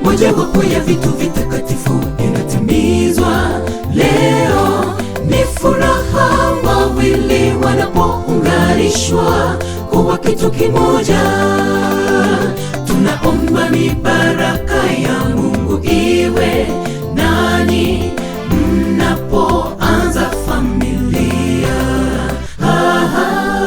Mojawapo ya vitu vitakatifu inatimizwa leo. Ni furaha wawili wanapounganishwa kuwa kitu kimoja. Tunaomba mibaraka ya Mungu iwe nani mnapoanza familia.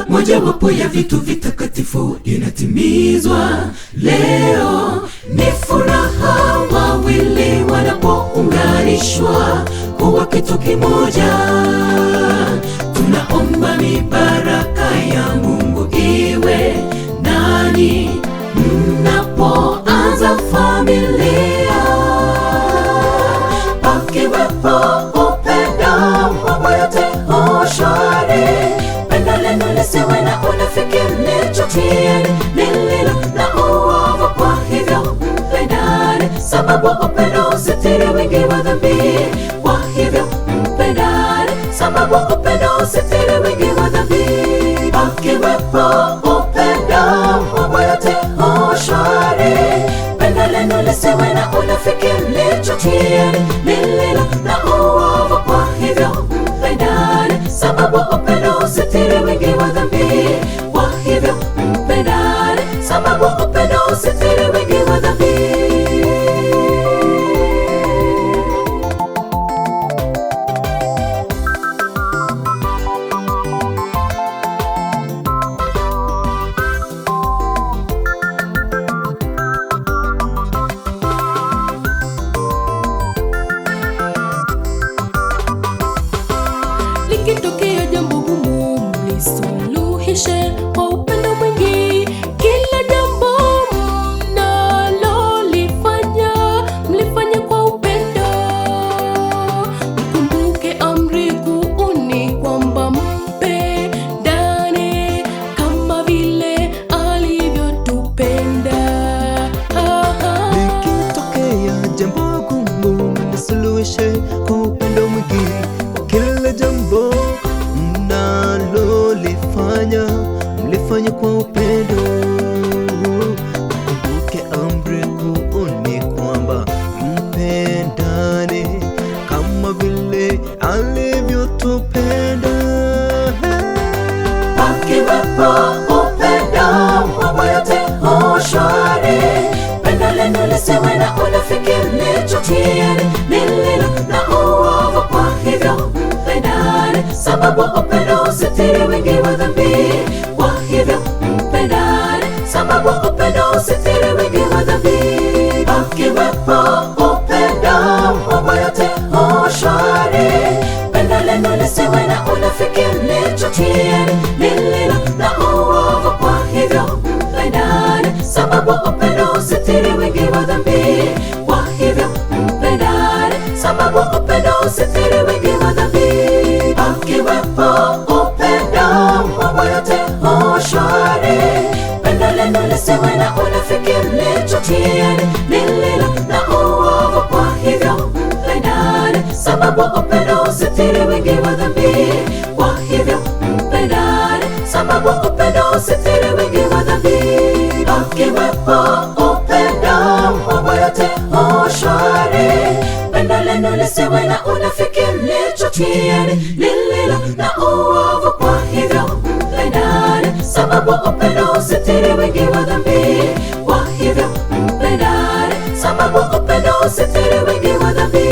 Mojawapo ya vitu vitakatifu inatimizwa leo. Ni furaha wawili wanapounganishwa kuwa kitu kimoja. Tunaomba mibaraka ya Mungu iwe nani mnapoanza familia. Pakiwepo upendo, mambo yote huwa shwari. Pendo lenu lisiwe na unafiki, mlichukiane lililo na uovu, kwa hivyo mpendane, sababu upendo husitiri wingi wa dhambi. Kwa hivyo mpendane, sababu upendo husitiri wingi wa dhambi. Pakiwepo upendo, mambo yote huwa shwari. Pendo lenu lisiwe na unafiki, mlichukiane lililo na uovu, kwa hivyo mpendane, sababu upendo husitiri wingi wa dhambi. Kwa hivyo mpendane, sababu upendo husitiri wingi wa dhambi. Likitokea jambo gumu, mlisuluhishe kwa upendo mwingi. Kila jambo mnalolifanya, mlifanye kwa upendo. Mkumbuke amri kuu ni kwamba mpendane kama vile alivyotupenda. Likitokea jambo gumu, mlisuluhishe kwa upendo mwingi. Kila jambo mnalolifanya, mlifanye kwa upendo. Mkumbuke amri kuu ni kwamba mpendane kama vile alivyotupenda. Pakiwepo upendo, mambo yote huwa shwari. Pendo lenu lisiwe na unafiki, mlichukiane lililo na uovu, kwa hivyo mpendane, sababu upendo husitiri wingi wa dhambi. Kwa hivyo mpendane, sababu upendo husitiri wingi wa dhambi. Pakiwepo upendo, mambo yote huwa shwari. Pendo lenu lisiwe na unafiki, mlichukiane lililo na uovu, kwa hivyo mpendane, sababu upendo husitiri wingi wa dhambi. Kwa hivyo mpendane, sababu upendo husitiri wingi wa dhambi. Pakiwepo upendo, mambo yote huwa shwari. Pendo lenu lisiwe na unafiki, mlichukiane lililo na uovu, kwa hivyo mpendane, sababu upendo husitiri wingi wa dhambi. Kwa hivyo mpendane, sababu upendo husitiri wingi wa dhambi. Pakiwepo upendo, mambo yote huwa shwari. Pendo lenu lisiwe na unafiki, mlichukiane lililo na uovu, kwa hivyo mpendane, sababu upendo husitiri wingi wa dhambi. Kwa hivyo mpendane, sababu upendo husitiri wingi wa dhambi.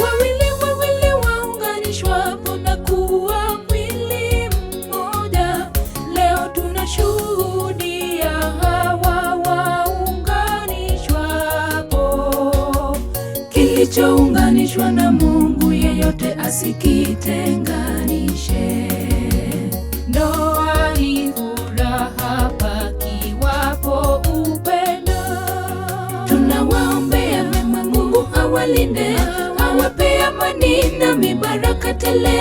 Wawili wawili waunganishwapo na kuwa mwili mmoja. Leo tunashuhudia hawa waunganishwapo. Kilichounganishwa na Mungu yeyote asikitenganishe. Ndoa ni furaha pakiwapo upendo. Tunawaombea mema, Mungu awalinde, awape amani. amani na mibaraka tele.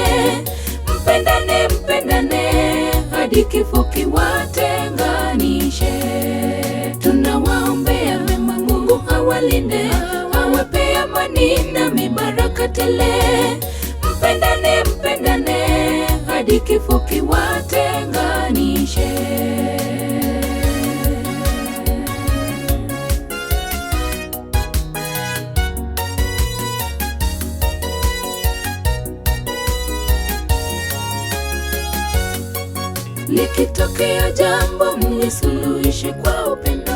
Mpendane, mpendane hadi kifo kiwatenganishe. Tunawaombea mema, Mungu awalinde, awape amani na mibaraka tele. Mpendane, mpendane hadi kifo kiwatenganishe. Likitokea jambo mlisuluhishe kwa upendo.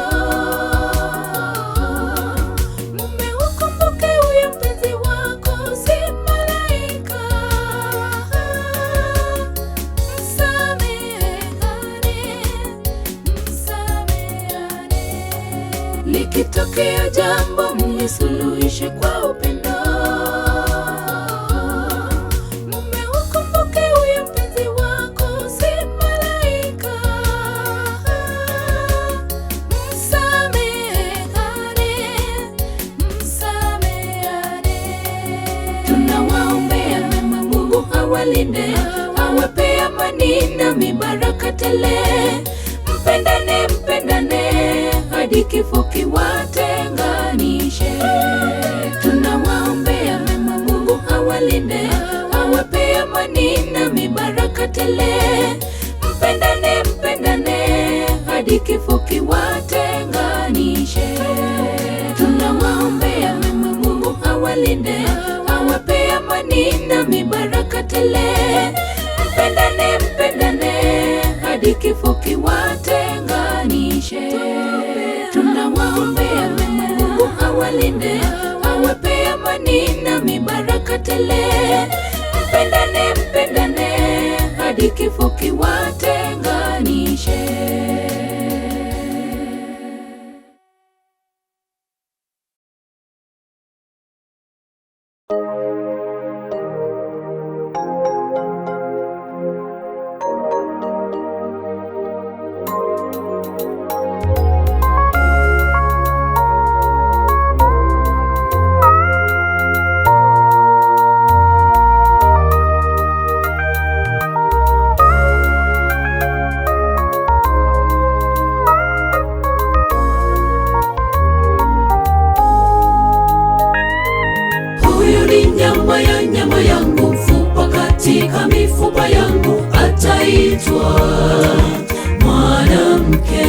Mume ukumbuke huyo mpenzi wako si malaika. Msameheane, msameheane. Likitokea jambo mlisuluhishe kwa upendo. Mume ukumbuke huyo mpenzi wako si malaika. Msameheane, msameheane. Tunawaombea mema, Mungu awalinde, awape amani na mibaraka tele. Mpendane, mpendane hadi kifo kiwatenganishe. Tunawaombea mema, Mungu awalinde, awape amani na mibaraka tele. Mpendane, mpendane hadi kifo kiwatenganishe. Tunawaombea mema, Mungu awalinde, awape amani na mibaraka tele. Mpendane, mpendane hadi kifo kiwatenganishe. Tunawaombea mema, Mungu awalinde, awape amani na mibaraka tele. Mpendane, mpendane hadi kifo kiwatenganishe. Huyu ni nyama ya nyama yangu, mfupa katika mifupa yangu, ataitwa mwanamke,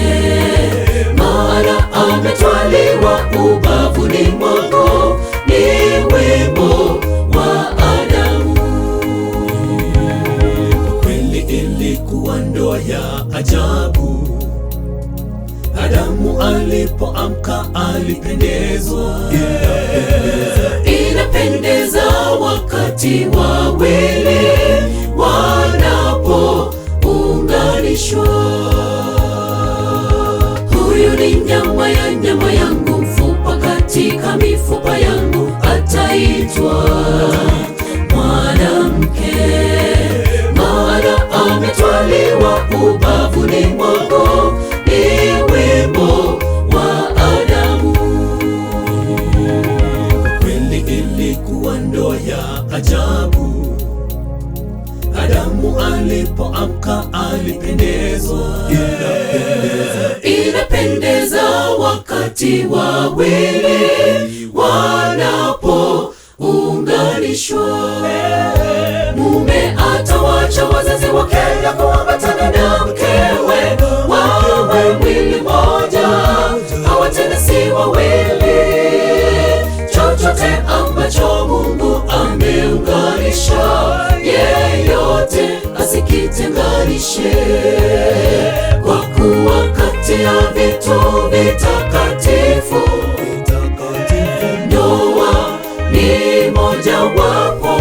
maana ametwaliwa ubavuni mwangu, ni wimbo wa Adamu. Kweli ilikuwa ndoa ya ajabu. Adamu alipoamka alipendezwa. Inapendeza wakati wawili wanapounganishwa. Huyu ni nyama ya nyama yangu, mfupa katika mifupa yangu, ataitwa mwanamke, maana ametwaliwa ubavuni mwangu, ni wimbo wa Adamu. Kweli ilikuwa ndoa ya ajabu. Adamu alipoamka alipendezwa. Inapendeza wakati wawili wanapounganishwa. Mume atawacha wazazi wake na kuambatana na mkewe, wawe mwili mmoja, hawa tena si wawili. Chochote ambacho Mungu ameunganisha, yeyote asikitenganishe. Kwa kuwa kati ya vitu vitakatifu, ndoa ni mojawapo.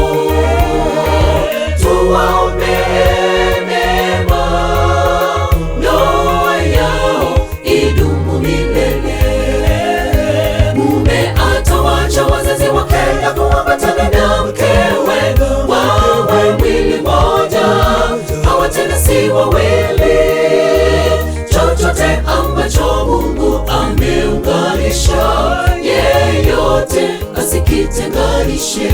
Tuwaombee mema, ndoa yao idumu milele. Mume atawacha wazazi wake na kuambatana na mkewe, wawe mwili mmoja, hawa tena si wawili. Chochote ambacho Mungu ameunganisha, yeyote asikitenganishe.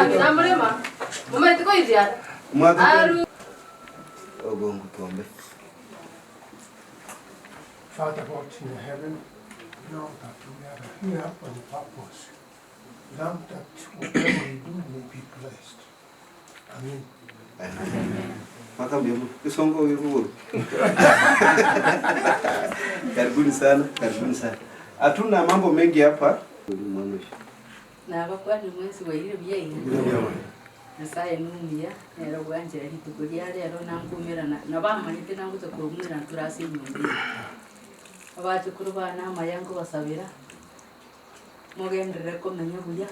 Namrema. Mumetiko hizi Aru. Ogongo tuombe. Father God in heaven, Lord, that we are here on purpose. Lord, that whatever we do may be blessed. Amen. Karibuni sana, karibuni sana. Hatuna mambo mengi hapa. Na kwa ni mwezi wa ile bia. Nyasaye numia nero gwanjira rituko ria rero nankumira na bamanyite nanguza kurumira turasi nyumbi. Abachukuru bana amayango basabira mugendere komenya buya.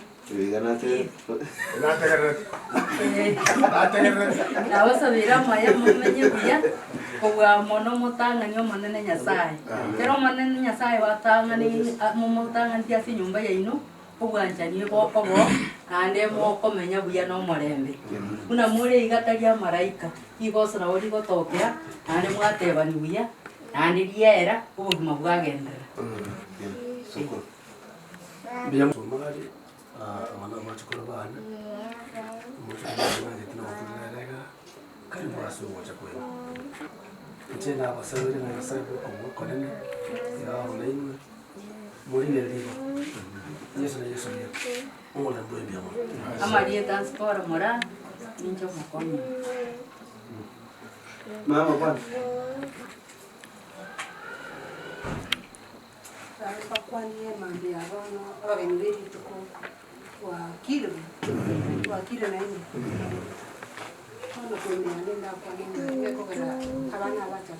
Nabasabira amaya mumenye buya kobwa mono mutang'ani omonene Nyasaye. Kero omonene Nyasaye batang'ani mumutang'ani ase enyomba yaino obwanchani bokobo naende mokomenya buya na omorembe. Buna more igata ria maraika igoso nabo rigotokera naende mwatebani buya naende riera obogima bwagendera. Mbia Somali abana bachukuru bana muchukuru tena karibu asuwa chakwenu nchena abasabire na Nyasaye konene ya olainwe muri leligo Yesu na Yesu ni ola mbwe mo amarie transport mora ninjo mukono mama bwana bakwanie mambi abana abageni berituko wakire naine ono kumea nenda kwanene ekogera abana abacha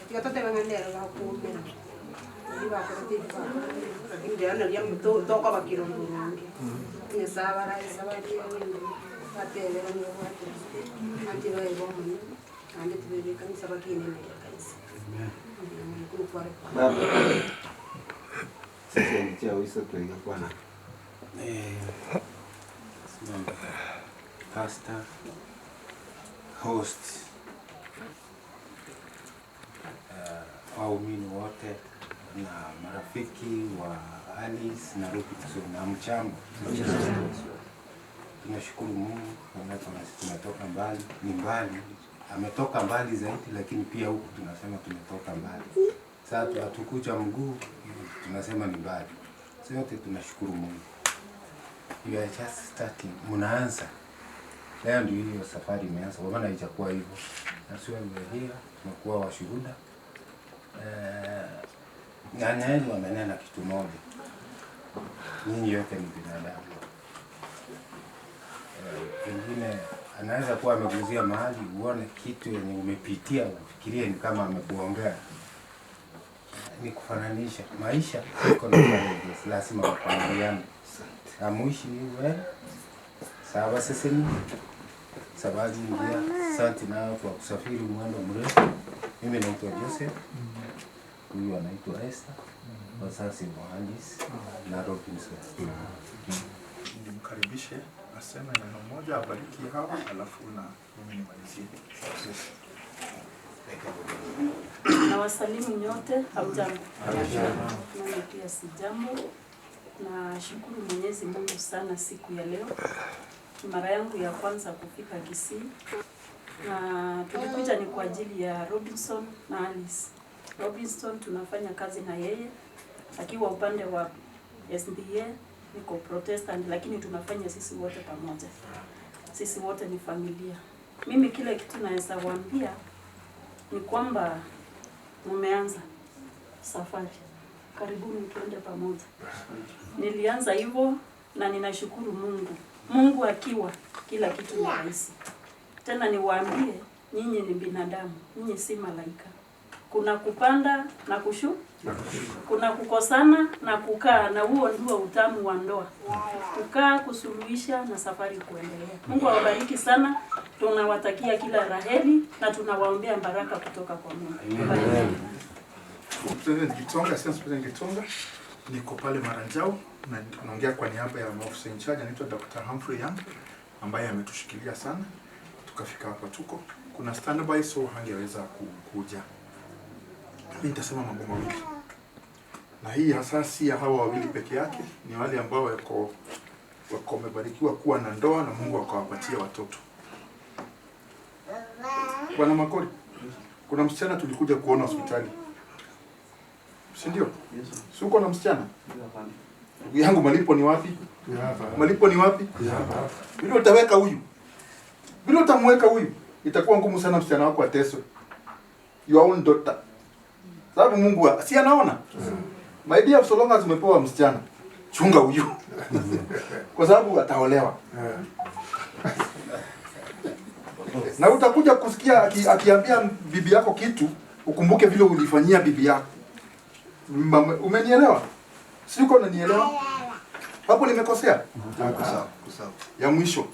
tiga totebang'anero bakumera ndiana ria mutoko bakirondurungi Nyasaye baraisa batebera nibwate anti baebomuno andi tubere kanisa bakinene kanisa. Baba sisi ndicho wiso tuiga kwana. Pastor, host, waumini wote na marafiki wa Alice na Robinson na mchambo. Tunashukuru Mungu maana tumetoka mbali, ni mbali. Ametoka mbali zaidi lakini pia huku tunasema tumetoka mbali. Sasa hatukuja mguu, tunasema ni mbali. Sote tunashukuru Mungu. You are just starting. Mnaanza. Leo ndio hiyo safari imeanza. Kwa maana haijakuwa hivyo. Na sio wewe here, tunakuwa washuhuda. Na nani wamenena kitu moja. Nyinyi yote ni binadamu. Pengine anaweza kuwa ameguzia mahali uone kitu yenye umepitia ufikirie ni kama amekuongea. Ni kufananisha maisha iko na challenges, lazima wapangiliane. Amuishi wewe sawa sisi ni sababu ngia asante nao kwa kusafiri mwendo mrefu. Mimi naitwa Joseph, huyu anaitwa Esther, wazazi wa Alice na Robinson. Nimkaribishe aseme neno moja, abariki hawa, alafu na mimi nimalizie. Na wasalimu nyote, hamjambo. Mimi pia sijambo. Na shukuru Mwenyezi Mungu sana siku ya leo. Mara yangu ya kwanza kufika Kisii. Na tulikuja ni kwa ajili ya Robinson na Alice. Robinson tunafanya kazi na yeye akiwa upande wa SDA, niko Protestant, lakini tunafanya sisi wote pamoja. Sisi wote ni familia. Mimi kile kitu naweza waambia ni kwamba mumeanza safari. Karibuni tuende pamoja. Nilianza hivyo na ninashukuru Mungu. Mungu akiwa kila kitu ni rahisi. Tena niwaambie nyinyi ni binadamu, nyinyi si malaika. Kuna kupanda na kushuka, kuna kukosana na kukaa, na huo ndio utamu wa ndoa. Kukaa, kusuluhisha na safari kuendelea. Mungu awabariki sana. Tunawatakia kila raheli na tunawaombea baraka kutoka kwa Mungu. Amen. President Gitonga, Assistant President Gitonga, niko pale Maranjau na tunaongea kwa niaba ya officer in charge anaitwa Dr. Humphrey Young ambaye ametushikilia sana tukafika hapa tuko. Kuna standby so hangeweza kuja. Mimi nitasema mambo mawili. Na hii hasa si ya hawa wawili peke yake, ni wale ambao wako wako wamebarikiwa kuwa na ndoa na Mungu akawapatia watoto. Bwana Makori, kuna msichana tulikuja kuona hospitali, si ndio? Si uko na msichana? Ndugu yangu, malipo ni wapi? Malipo ni wapi? Vile utaweka huyu, vile utamweka huyu, itakuwa ngumu sana msichana wako ateswe. Your own daughter. Sababu Mungu si anaona? My dear, so long as umepewa msichana, chunga huyu. Kwa sababu ataolewa. Na utakuja kusikia akiambia bibi yako kitu, ukumbuke vile ulifanyia bibi yako. Umenielewa? Si uko unanielewa? Hapo nimekosea? Sawa. Ya mwisho.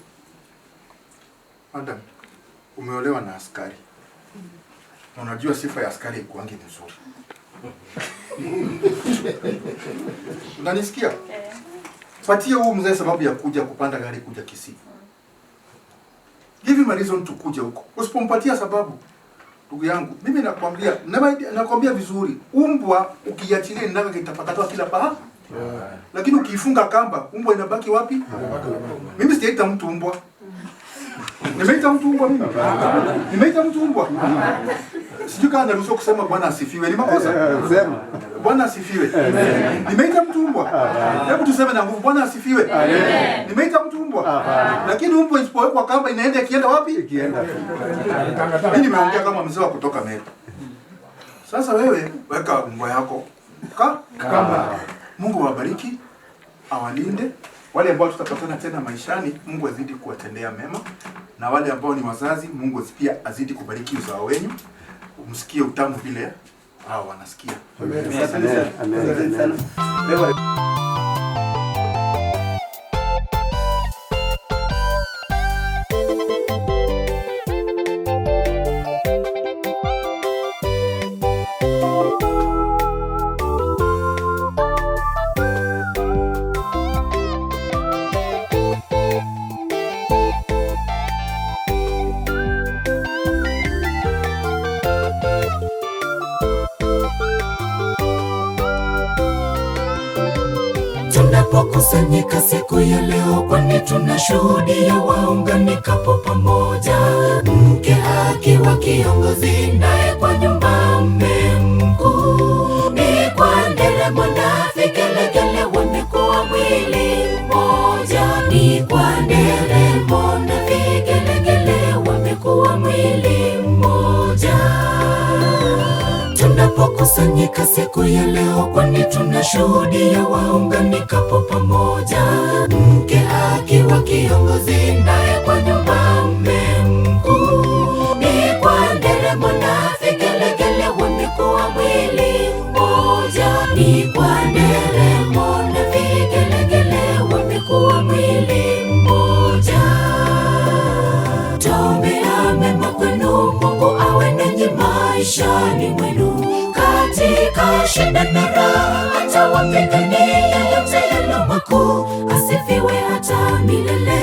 Madam, umeolewa na askari. Na unajua sifa ya askari haikuangi nzuri. Unanisikia? Patie huu mzee sababu ya kuja kupanda gari kuja Kisii. Give him a reason to kuja huko. Usipompatia sababu, ndugu yangu, mimi nakwambia, nakwambia vizuri, umbwa ukiachilia inaga itapakatwa kila paha. Lakini ukiifunga kamba, umbwa inabaki wapi? Mimi sijaita mtu umbwa. Nimeita mtu umbwa mimi? Nimeita mtu umbwa? Sijui kama naruhusiwa kusema Bwana asifiwe. Ni makosa? Sema. Bwana asifiwe. Nimeita mtu umbwa? Hebu tuseme na nguvu, Bwana asifiwe. Nimeita mtu umbwa? Lakini umbwa isipowekwa kamba inaenda ikienda wapi? Ikienda. Mimi nimeongea kama mzee wa kutoka Meru. Sasa wewe weka umbwa yako kamba. Mungu awabariki, awalinde. Wale ambao tutapatana tena maishani, Mungu azidi kuwatendea mema. Na wale ambao ni wazazi, Mungu pia azidi kubariki uzao wenu. Umsikie utamu vile hao wanasikia. Amen. Amen. Amen. Tunapokusanyika siku ya leo, kwani tunashuhudia waunganikapo pamoja, mke akiwa kiongozi, naye kwa nyumba mme mkuu. Ni kwa nderemo na vigelegele wamekuwa mwili mmoja. Ni kwa nderemo na vigelegele wamekuwa mwili mmoja. Tunapokusanyika siku ya leo, kwani tunashuhudia waunganikapo pamoja, mke akiwa kiongozi, naye kwa nyumba mme mkuu. Ni kwa nderemo na vigelegele wamekuwa mwili mmoja. Ni kwa nderemo na vigelegele wamekuwa mwili mmoja. Tuombea mema kwenu, Mungu awe nanyi maishani mwenu. Katika shida na raha, atawapigania yote yaliyo makuu, asifiwe hata milele.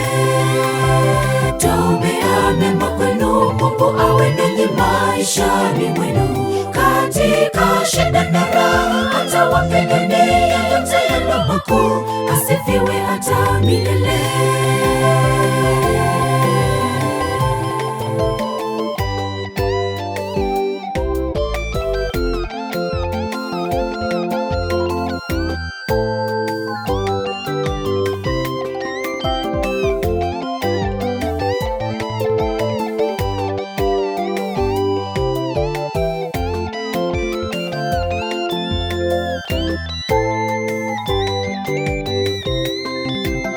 Tuombea mema kwenu, Mungu awe nanyi maishani mwenu. Katika shida na raha, atawapigania yote yaliyo makuu, asifiwe hata milele.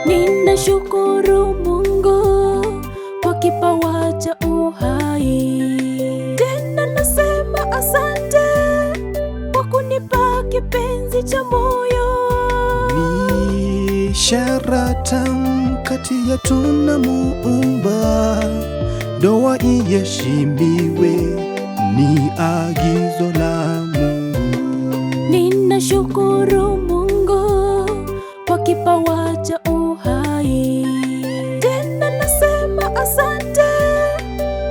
Ninashukuru Mungu kwa kipawa cha uhai. Tena nasema asante kwa kunipa kipenzi cha moyo. Ni ishara tamu kati yetu na Muumba, ndoa iheshimiwe, ni agizo la Mungu. Ninashukuru Mungu kwa kipawa cha uhai. Tena nasema asante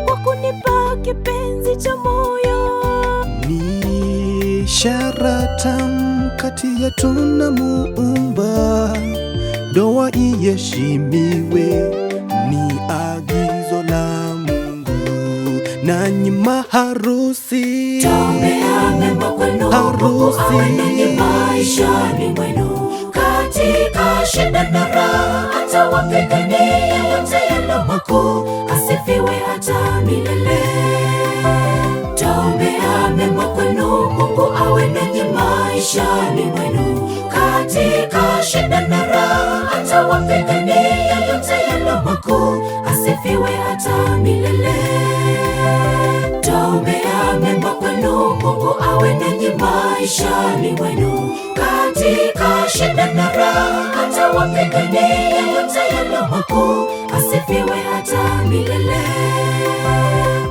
kwa kunipa kipenzi cha moyo. Ni ishara tamu kati yetu na Muumba, Ndoa iheshimiwe, ni agizo la Mungu. Nanyi maharusi, Twaombea mema kwenu, Mungu awe nanyi maishani mwenu, katika shida na raha, atawapigania yote yaliyo makuu, asifiwe hata milele. Twaombea mema kwenu, Mungu awe nanyi maishani mwenu, katika shida na raha, atawapigania yote yaliyo makuu, asifiwe hata milele. Twaombea mema kwenu, Mungu awe nanyi maishani mwenu, katika shida na raha, atawapigania yote yaliyo makuu, asifiwe hata milele.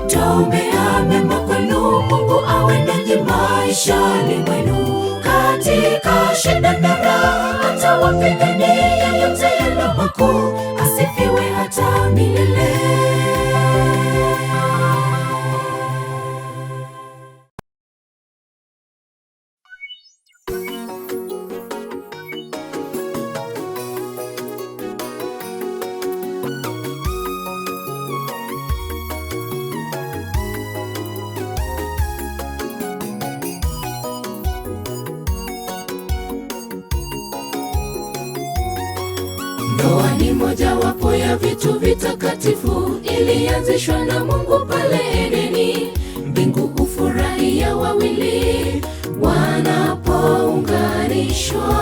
Twaombea mema kwenu, Mungu awe nanyi maishani mwenu, katika shida na raha, atawapigania yote yaliyo makuu, asifiwe hata milele. Ndoa ni mojawapo ya vitu vitakatifu, ilianzishwa na Mungu pale Edeni. Mbingu hufurahia wawili wanapounganishwa.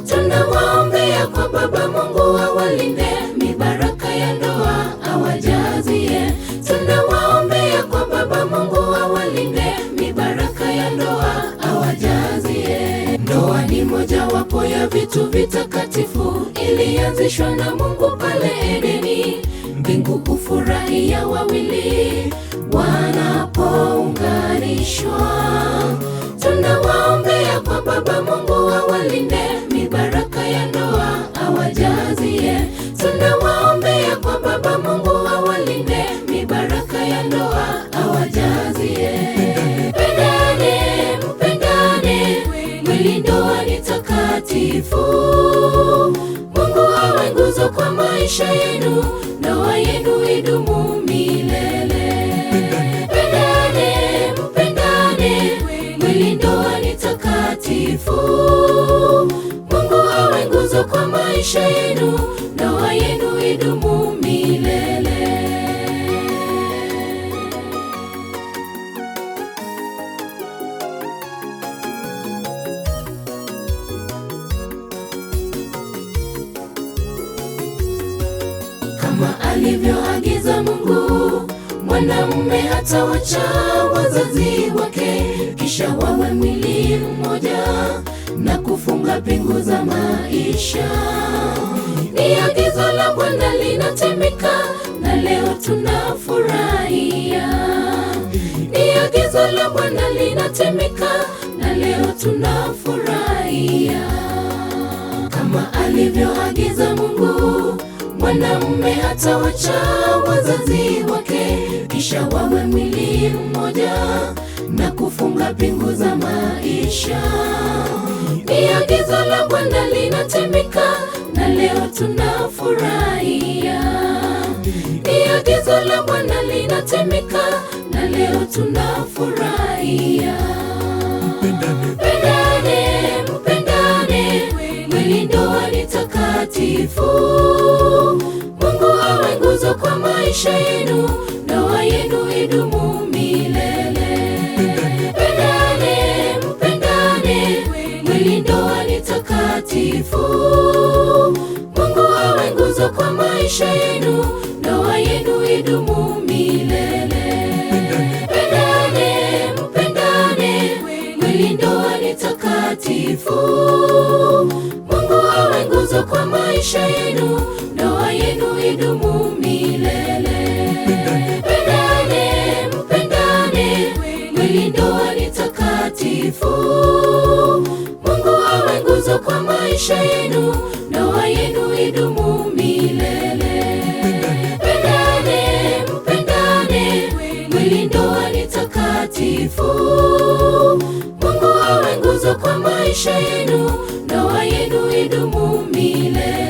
Tunawaombea kwa Baba Mungu awalinde, mibaraka ya ndoa awajazie. Tunawaombea kwa Baba Mungu awalinde, mibaraka ya ndoa awajazie. Ndoa ni mojawapo ya vitu vitakatifu, ilianzishwa na Mungu pale Edeni. Mbingu hufurahia wawili wanapounganishwa. Tunawaombea kwa Baba Mungu awalinde, mibaraka ya ndoa awajazie. Tunawaombea kwa Baba Mungu awalinde, mibaraka ya ndoa awajazie. Mpendane, mpendane, mwili ndoa ni takatifu. Mungu awe nguzo kwa maisha yenu, ndoa yenu idumu milele. Mpendane, mpendane, mwili ndoa ni takatifu. Mungu awe nguzo kwa maisha yenu, ndoa yenu idumu milele. Kama alivyoagiza Mungu, mwanamume hatawacha wazazi wake, kisha wawe mwili mmoja na kufunga pingu za maisha. Ni agizo la Bwana linatimika, na leo tunafurahia. Ni agizo la Bwana linatimika, na leo tunafurahia. Kama alivyoagiza Mungu, mwanamume hatawacha wazazi wake, kisha wawe mwili mmoja na kufunga pingu za maisha. Ni agizo la Bwana linatimika, na leo tunafurahia. Ni agizo la Bwana linatimika, na leo tunafurahia. Mpendane, mpendane, mwili ndoa ni takatifu. Mungu awe nguzo kwa maisha yenu, ndoa yenu idumu milele. Mpendane, mpendane, mwili ndoa ni takatifu. Mungu awe nguzo kwa maisha yenu, ndoa yenu idumu milele. Mpendane, mpendane, mwili ndoa ni takatifu. Mungu awe nguzo kwa maisha yenu, ndoa yenu idumu milele. Mpendane, mpendane, mwili ndoa ni takatifu. Mungu awe nguzo kwa maisha yenu, ndoa yenu idumu milele. Mpendane, mpendane, mwili ndoa ni takatifu. Mungu awe nguzo kwa maisha yenu, ndoa yenu idumu milele.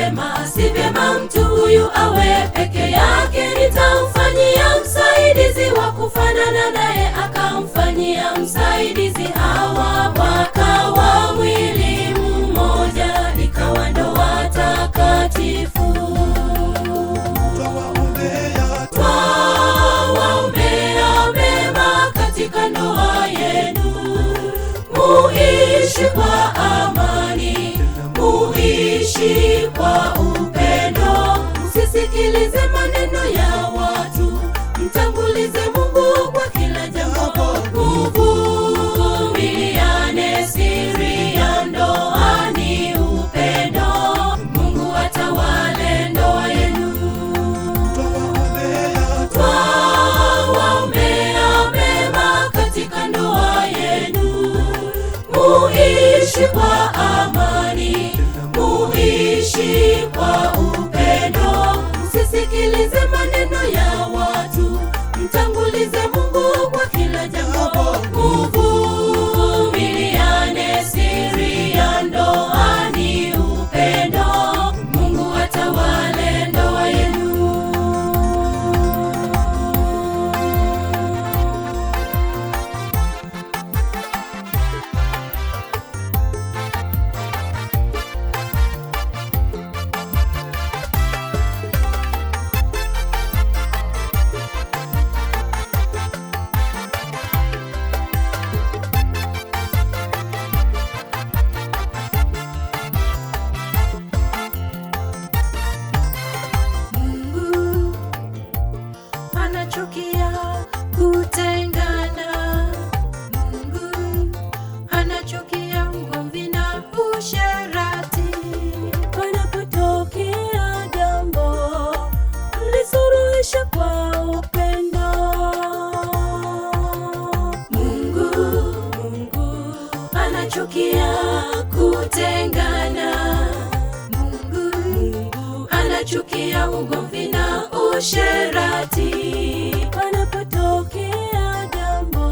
Akasema, si vyema mtu huyu awe peke yake, nitamfanyia msaidizi wa kufanana naye. Akamfanyia msaidizi Hawa, wakawa mwili mmoja, ikawa ndoa takatifu. Twawaombea mema katika ndoa yenu, muishi kwa amani, muishi kwa upendo. Msisikilize maneno ya watu, mtangulize Mungu kwa kila jambo. Mvumiliane, siri ya ndoa ni upendo. Mungu atawale ndoa yenu. Twawaombea mema katika ndoa yenu, muishi kwa amani, muishi kwa upendo. Msisikilize maneno ya watu, mtangulize Mungu kwa kila jambo. Mvumiliane, siri ya ndoa ni upendo. Mungu atawale ndoa yenu. Mungu anachukia kutengana. Mungu anachukia ugomvi na usherati. Panapotokea jambo, mlisuluhishe kwa upendo. Mungu anachukia kutengana. Mungu anachukia ugomvi na usherati. Panapotokea jambo,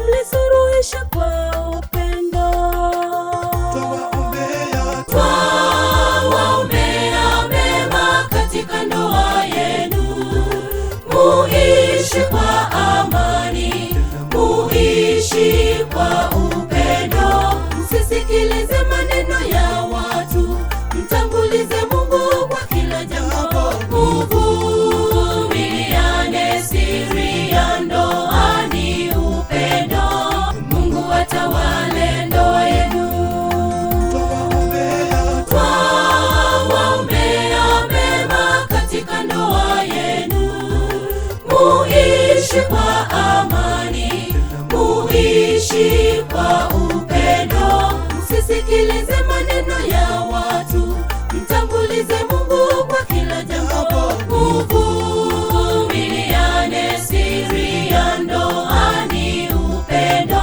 mlisuluhishe kwa upendo. Twawaombea mema katika ndoa yenu, muishi kwa amani, muishi kwa upendo. Msisikilize maneno ya watu, mtangulize Mungu kwa kila jambo. Mvumiliane, siri ya ndoa ni upendo. Mungu atawale ndoa yenu. Twawaombea mema katika ndoa yenu, muishi kwa amani, muishi kwa upendo. Msisikilize maneno ya watu, mtangulize Mungu kwa kila jambo. Mvumiliane, siri ya ndoa ni upendo.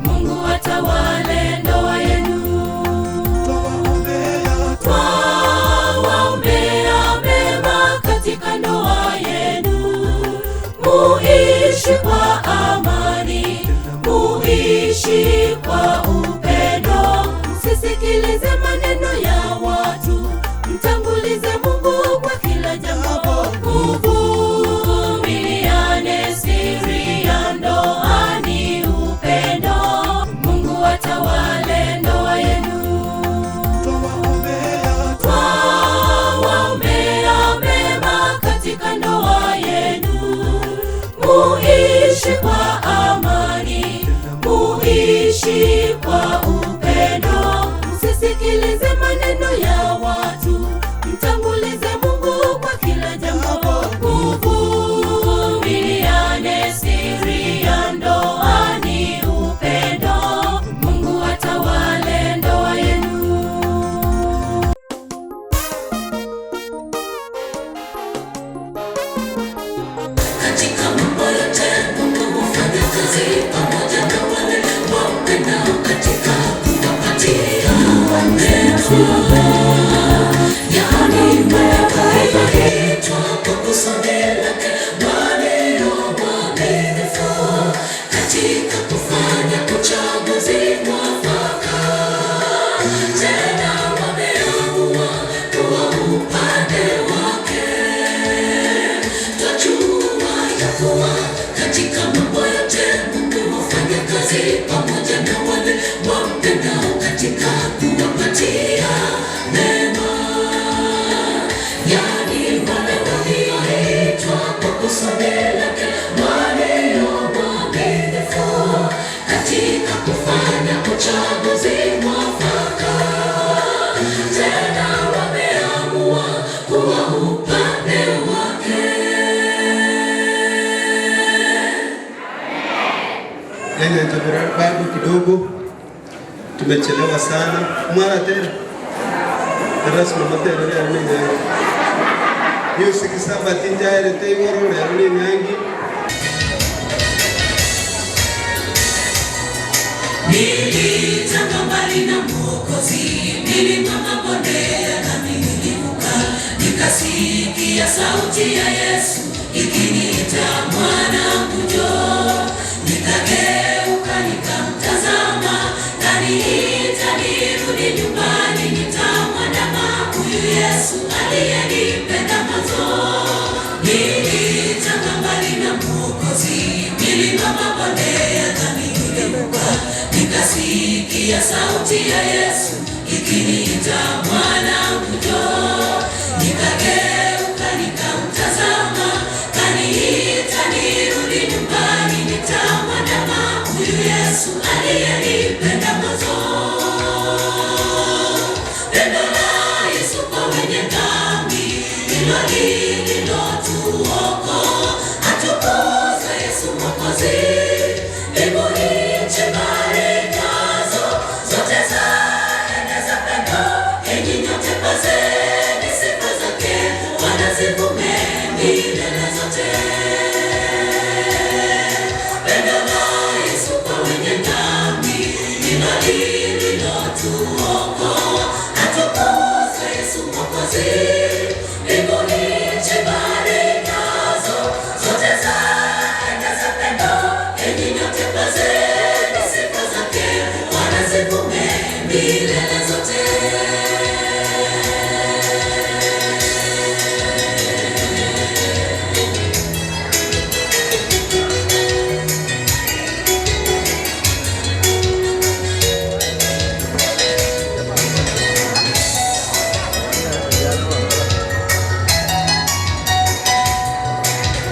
Mungu atawale ndoa yenu. Twawaombea mema katika ndoa yenu, muishi kwa amani, muishi kwa upendo. Msisikilize maneno ya watu, mtangulize Mungu kwa kila jambo. Mvumiliane, siri ya ndoa ni upendo. Mungu atawale ndoa yenu. Twawaombea mema katika ndoa yenu, muishi kwa amani, muishi kwa upendo. Msisikilize maneno ya watu, mtangulize Mungu kwa kila jambo. Mvumiliane, siri ya ndoa ni upendo. Mungu atawale ndoa yenu. Katika mambo yote Mungu hufanya kazi pamoja na wale wampendao katika kuwapatia mema. Yaani watakaoitwa kwa kusudi lake, walio waaminifu katika kufanya uchaguzi mwafaka. Tena wameamua uchaguzi mwafaka, tena wameamua kuwa upande wake. Bado kidogo tumechelewa sana. Mara tena rasma matera lero ni nyangi music sabati njaere teigoro lero ni nyangi. Nilitanga mbali na Mwokozi, milima mabonde nami nilivuka, nikasikia sauti ya Yesu ikiniita, mwanangu njoo. Nikageuka nikamtazama, kaniita nirudi nyumbani, nitamwandama huyu Yesu aliyenipenda mwanzo. Nilitanga mbali na Mwokozi, milima mabonde nami nilivuka, nikasikia sauti ya Yesu ikiniita, mwanangu njoo. Nikageuka nikamtazama, kaniita nirudi nyumbani, nitamwandama huyu Yesu aliyenipenda mwanzo. Pendo la Yesu kwa wenye dhambi ndilo lililotuokoa, atukuzwe Yesu Mwokozi. Mbingu nchi barikazo zote zaeneza pendo, enyi nyote pazeni sifa zake, wanazivume milele zote. Pendo la Yesu kwa wenye dhambi ndilo lililotuokoa, atukuzwe Yesu Mwokozi. Mbingu nchi barikazo zote zaeneza pendo, enyi nyote pazeni sifa zake, wanazivume milele zote.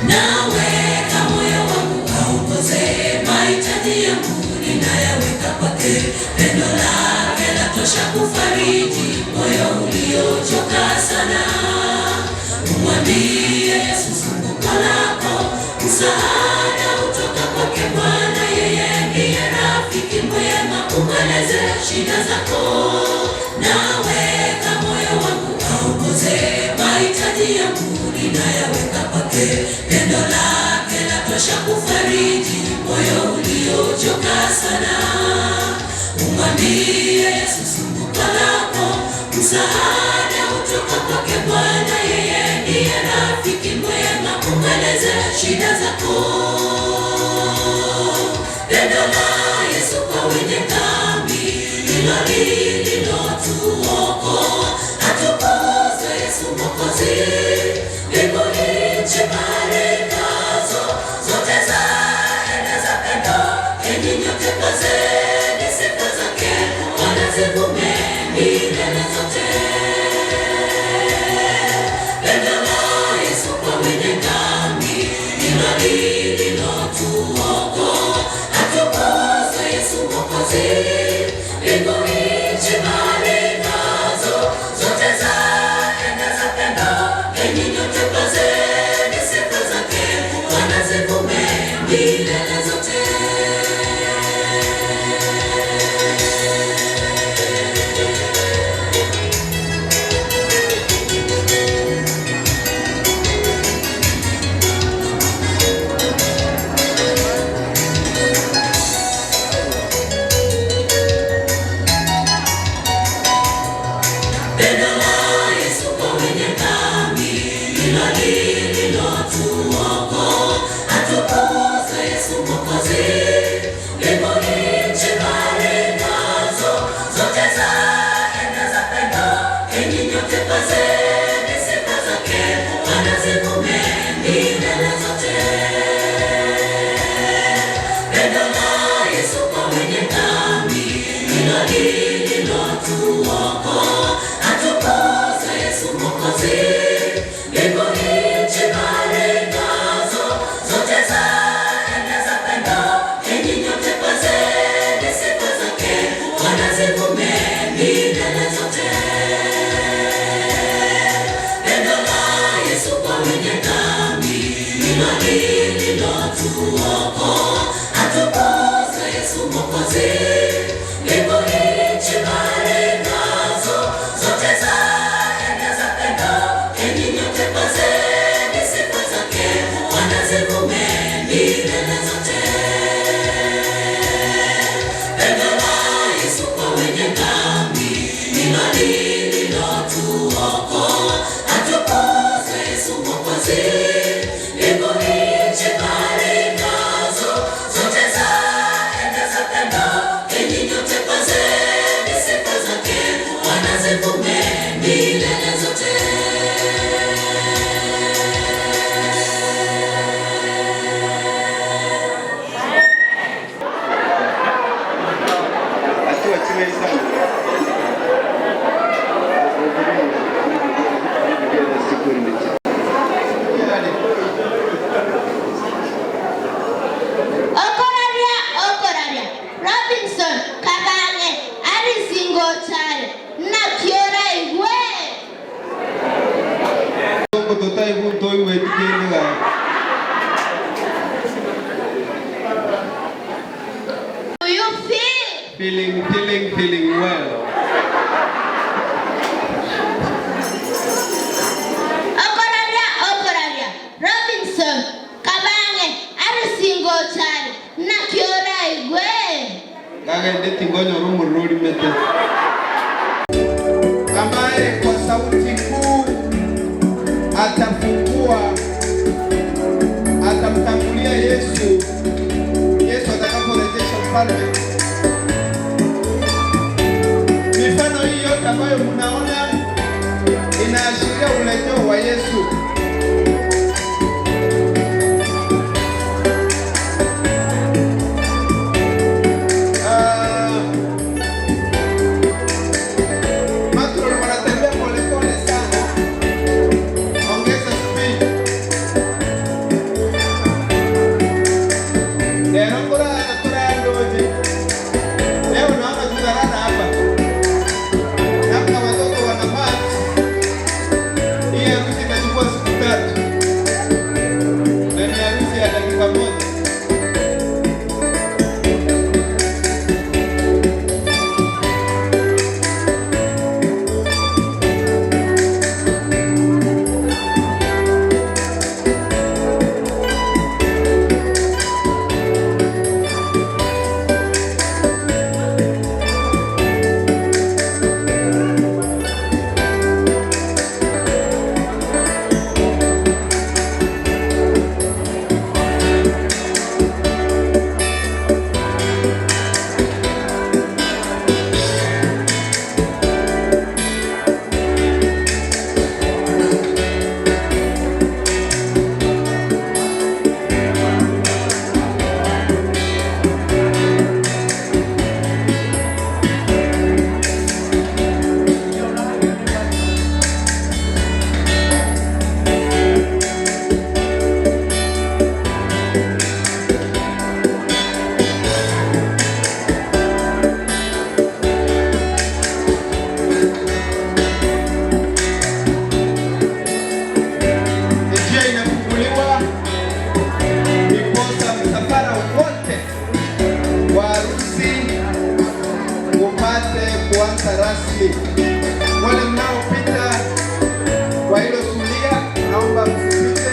Naweka moyo wangu aongoze, mahitaji yangu ninayaweka kwake. Pendo lake latosha kufariji moyo uliochoka sana. Umwambie Yesu sumbuko lako, msaada utoka kwake Bwana. Yeye ndiye rafiki mwema, umweleze shida zako. Naweka moyo wangu aongoze, mahitaji yangu ninayaweka kwake. Pendo lake latosha kufariji moyo uliochoka sana. Umwambie Yesu sumbuko lako, msaada utoka kwake Bwana. Yeye ndiye rafiki mwema, umweleze shida zako. Pendo la Yesu kwa wenye dhambi ndilo lililotuokoa, atukuzwe Yesu Mwokozi. Mbingu nchi barikazo zote zaeneza pendo, enyi nyote pazeni sifa zake, wanazivume milele zote. Pendo la Yesu kwa wenye dhambi ndilo lililotuokoa, atukuzwe Yesu Mwokozi. Mbingu nchi barikazo zote zaeneza pendo, enyi nyote pazeni sifa zake, wanazivume milele zote. Pendo la Yesu kwa wenye dhambi ndilo lililotuokoa, atukuzwe Yesu Mwokozi. Mbingu nchi barikazo zote zaeneza pendo, enyi nyote pazeni sifa zake, wanazivume milele zote. Pendo la Yesu kwa wenye dhambi ndilo lililotuokoa, atukuzwe Yesu Mwokozi. Mbingu nchi barikazo zote zaeneza pendo, enyi nyote pazeni sifa zake, lililotuokoa. Atukuzwe Yesu Mwokozi, mbingu nchi barikazo zote zaendeza pendo. Enyi nyote pazeni sifa zake, Bwana zivume milele zote. Okoraria, Okoraria, Robinson, Kabange, Arisingochare, Nakiora Igwe. Do you feel? Feeling well. Okoraria, Okoraria, Robinson, Kabange, Arisingochare, Nakiora Igwe. Gagende tingonyo rumururi mete. Ambaye kwa sauti kuu atafungua, atamtangulia Yesu. Yesu atakaporejesha ufalme. Mifano hii yote ambayo mnaona inaashiria urejeo wa Yesu. Matron wanatembea polepole sana. Ongeza speed. Leo kuna ndoje. Leo naona tutarana hapa. Namna watoto wana march. Hii harusi itachukua siku 3. Na ni harusi ya dakika 1. Njia inafunguliwa ndiposa msafara wote wa harusi upate kuanza rasmi. Wale mnaopita kwa hilo zulia, naomba msipite.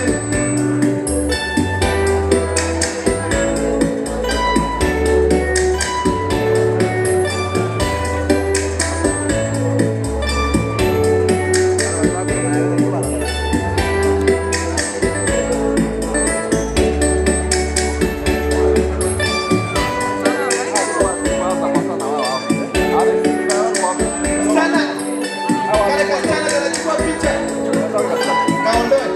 Sana. Kale kasichana kanachukua picha. Kaondoe.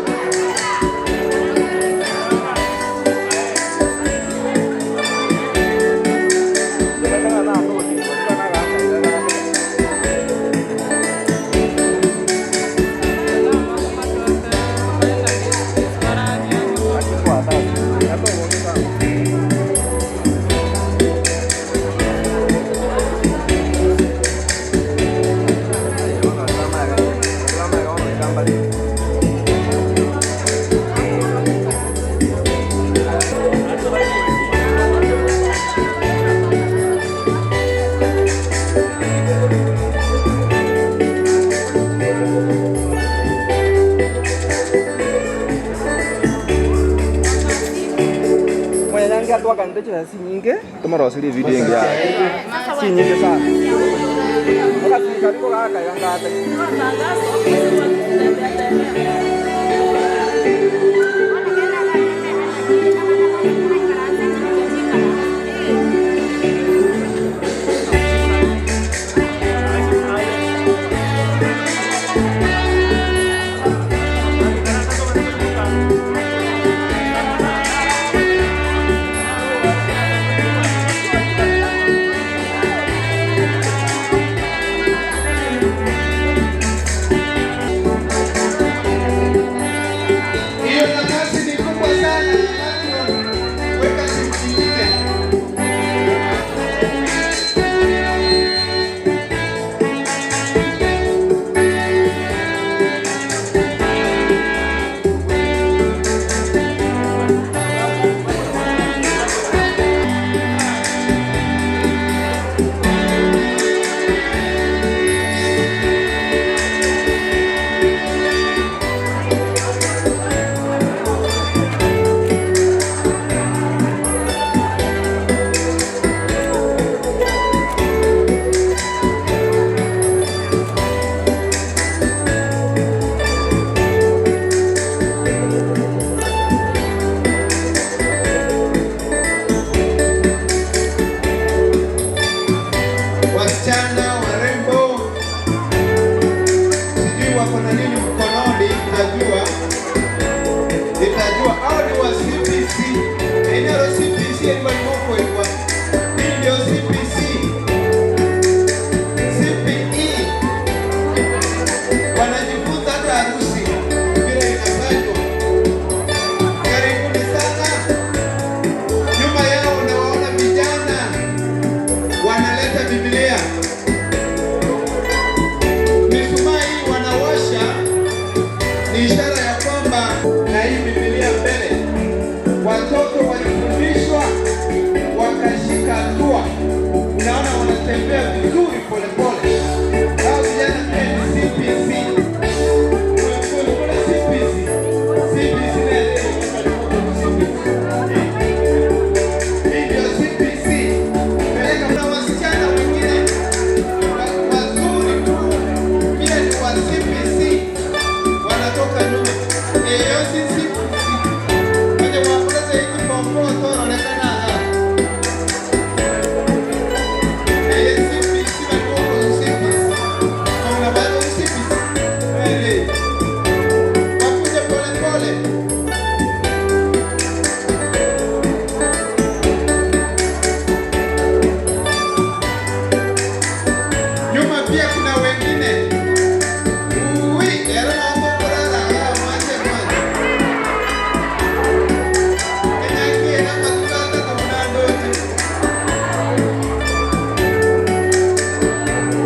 Mwenyange atwaka ndecho si nyingi tumorosirie video ingi ya si nyingi sana. Wasichana warembo, sijui wako na nini mkononi, nitajua hao ni wa CPC. Eneo la CPC ni moko ilikuwa. Hii ndio CPC. CPE. Wanajifunza hata harusi vile inafanywa. Karibuni sana. Nyuma yao unawaona vijana wanaleta Biblia. Mishumaa hii wanawasha ni ishara ya kwamba na hii Biblia mbele. Watoto walifundishwa wakashika hatua. Unaona wanatembea vizuri polepole. Hao vijana pia ni CPC. Kuna CPC. CPC na ndio CPC. Peleka kuna wasichana wengine wazuri tu pia ni wa CPC wanatoka nyuma. Eyo si CPC. Kwenye wakuleza hiki pompo wanaonekana hapa. Eyo CPC walikuwa CPC. Kuna bado CPC. Ele. Wakuja pole pole. Nyuma pia kuna wengine. Ui, era mambo kurara, mwache mwache. Kenyakie na matukata kwa ndote.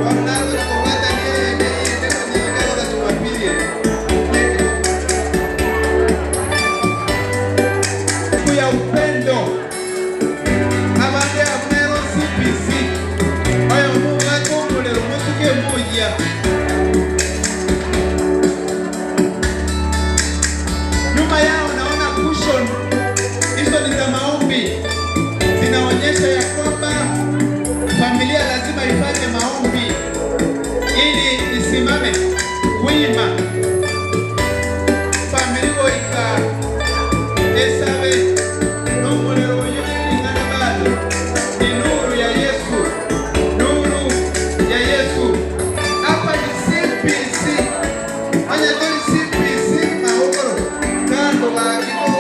Wanazo kwa ni yeye kwenye idara za Jumapili. Siku ya upendo. Abande amero CPC. Oyo Mungu akumulero musuke muya. Nyuma yao naona cushion. Hizo ni za maombi. Zinaonyesha ya kwamba familia lazima ifanye maombi ili isimame wima. Familia ika esabe n'umuriro yingana bado. Ni nuru ya Yesu. Nuru ya Yesu. Hapa ni CPC. Anya tori CPC mahokoro. Kando bagiko.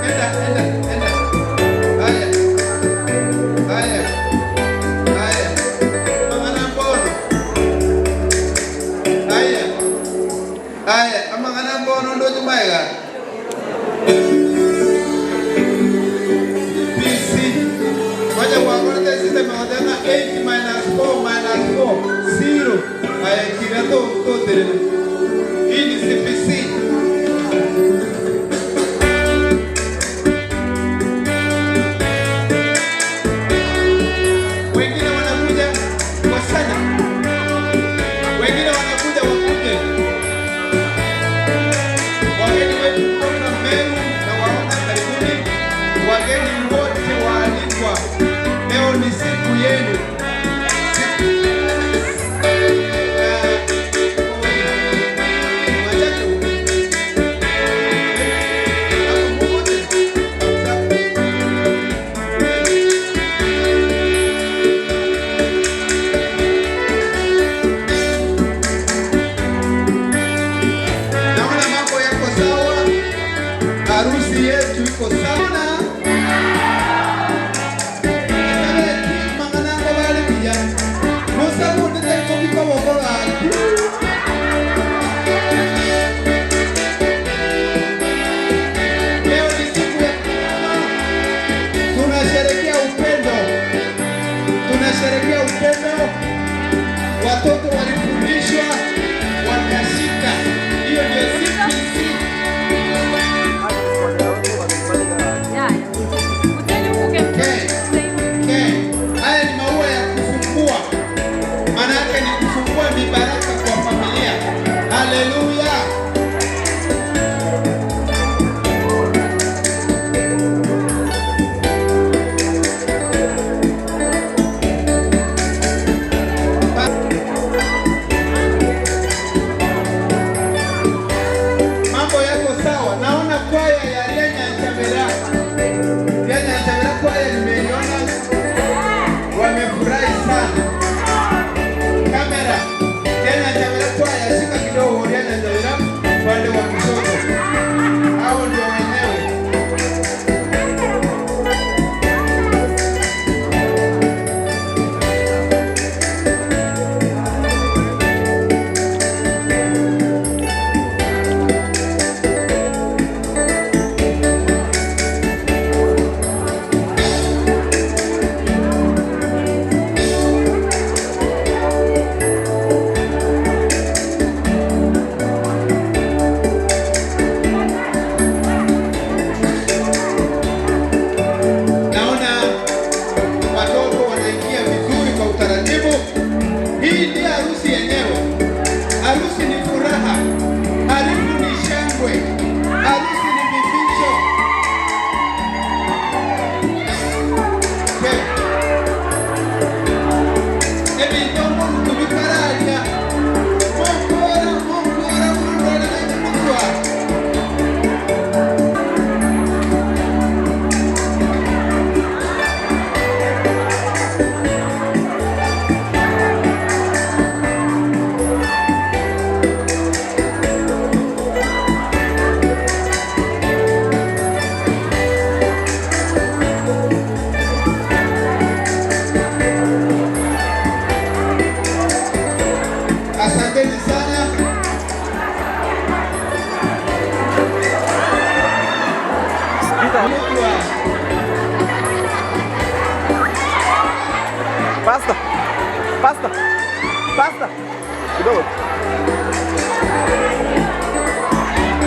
Enda, enda, enda. Haya. Haya. Class 4 0. Haya kirato tote. Hii ni CPC. Wengine wanakuja kwa sana. Wengine wanakuja wakuje. Wageni wetu kutoka Meru na waona karibuni. Wageni wote waalikwa, leo ni siku yenu. Naona mambo yako sawa, harusi yetu iko sawa. Leo ni siku ya tunasherehekea upendo, tunasherehekea upendo. Watoto walifundishwa wakashika. Hiyo ndio CPC. Okay. Haya ni maua ya kufungua, maana yake ni kufungua mibaraka kwa familia. Haleluya! Mambo yako sawa. Naona kwaya ya Rianya Nchabela, Rianya Nchabela kwaya nimeiona, wamefurahi sana. Kamera Rianya Nchabela kwaya, shika kidogo Rianya Nchabela upande wa kushoto, hao ndio wenyewe. Naona watoto wanaingia vizuri kwa utaratibu. Hii ndiyo harusi yenyewe. Harusi ni furaha, harusi ni shangwe, harusi ni vificho. Okay. Ebitongo tubikaranya mokora mokora mokora mokora. Asanteni sana. Pasta. Pasta. Pasta. Kidogo.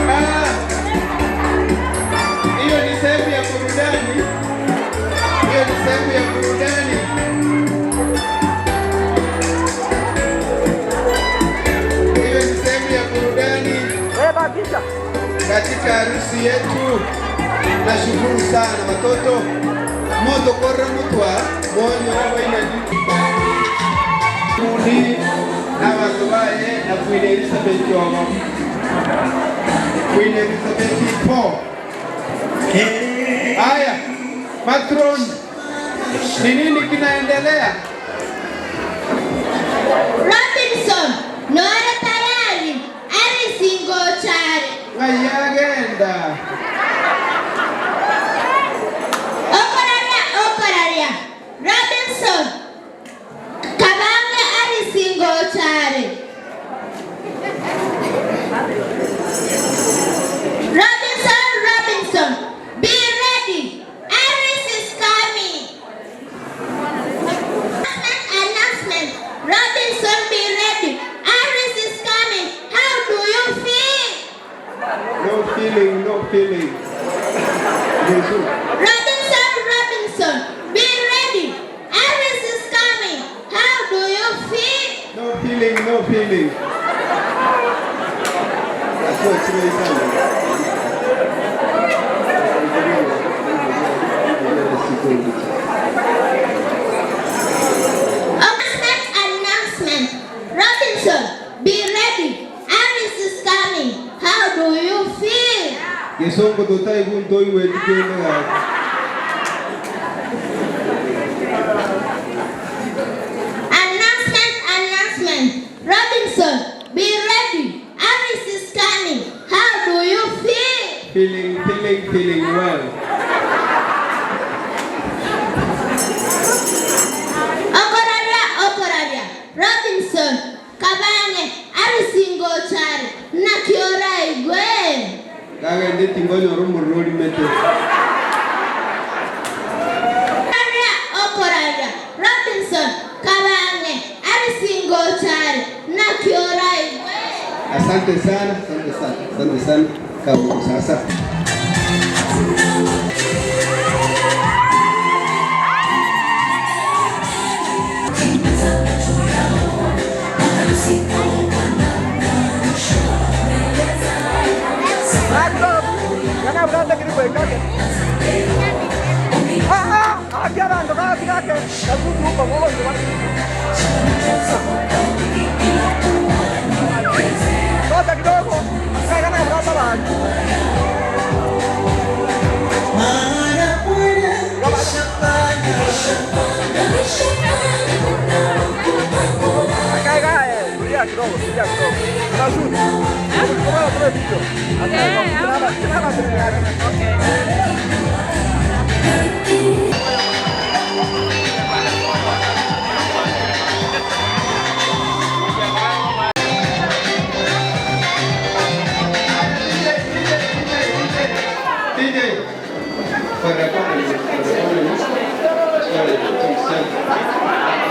Ah, Hiyo ni sehemu ya burudani. Hiyo ni sehemu ya burudani. Hiyo ni sehemu ya burudani katika harusi yetu. Nashukuru sana watoto moto korra mutwa bonyo waina kundi na watu baye na Queen Elizabeth wa Queen Elizabeth 4. Haya, matron, ni nini kinaendelea? Robinson, Noara tayari, Alice Ngochari. Wayagenda. Okoraria, okoraria. Robinson, Kabange Alice Ngochari. Robinson, Robinson, be ready. Alice is coming. Feeling no feeling. Akiwa chini sana. Announcement, announcement. Robinson, be ready. Alice is coming. How do you feel? Gesongo totai gunto iwe tikende gaki. Announcement, announcement. Robinson, be ready. Alice is coming. How do you feel? Feeling, feeling, feeling well. Okoraria, okoraria. Robinson, Kabange, Alice Ngochari, Nakiora Igwe. Gagende tingonyoru murori mete. Okoraria, okoraria. Robinson, Kabange, Alice Ngochari, Nakiora Igwe. Asante sana, asante sana, asante sana. Karibu sasa. DJ. For the economy, for the economy. Sorry, sorry.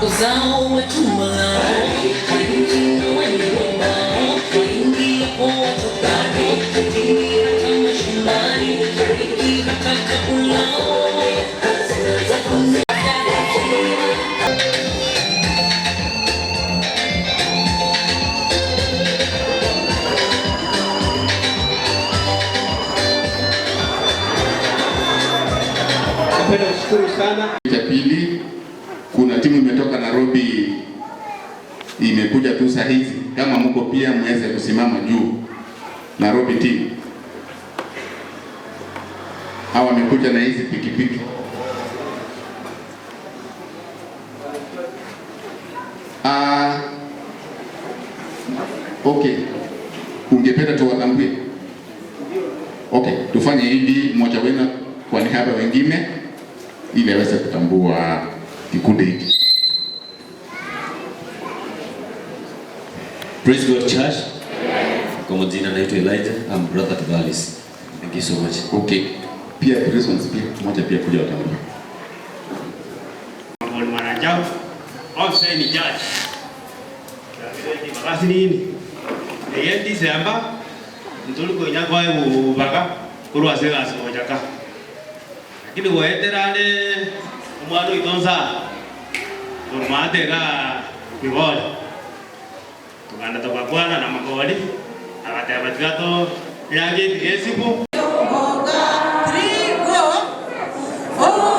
Uzao wetu Napenda kushukuru sana. Cha pili, kuna timu imetoka Nairobi imekuja tu saa hizi, kama mko pia mweze kusimama juu. Nairobi team hawa wamekuja na hizi pikipiki. Okay, ungependa tuwatambue? Okay, tufanye hivi, mmoja wenu kwa niaba wengine ili aweze kutambua kikundi hiki. Praise God Church. Kwa majina naitwa Elijah, I'm brother to Alice. Thank you so much. Okay. Pia prisons pia moja pia kuja watambue. Mwanajao, officer in charge. Bakasi nini? Eye December ntuli konya kwa baka kurwa sega sojaka. Lakini weterane omwana oitonsa kurmatega migori tuganda tugakwana na magori agateba tigato yagetiga esiku. Oh.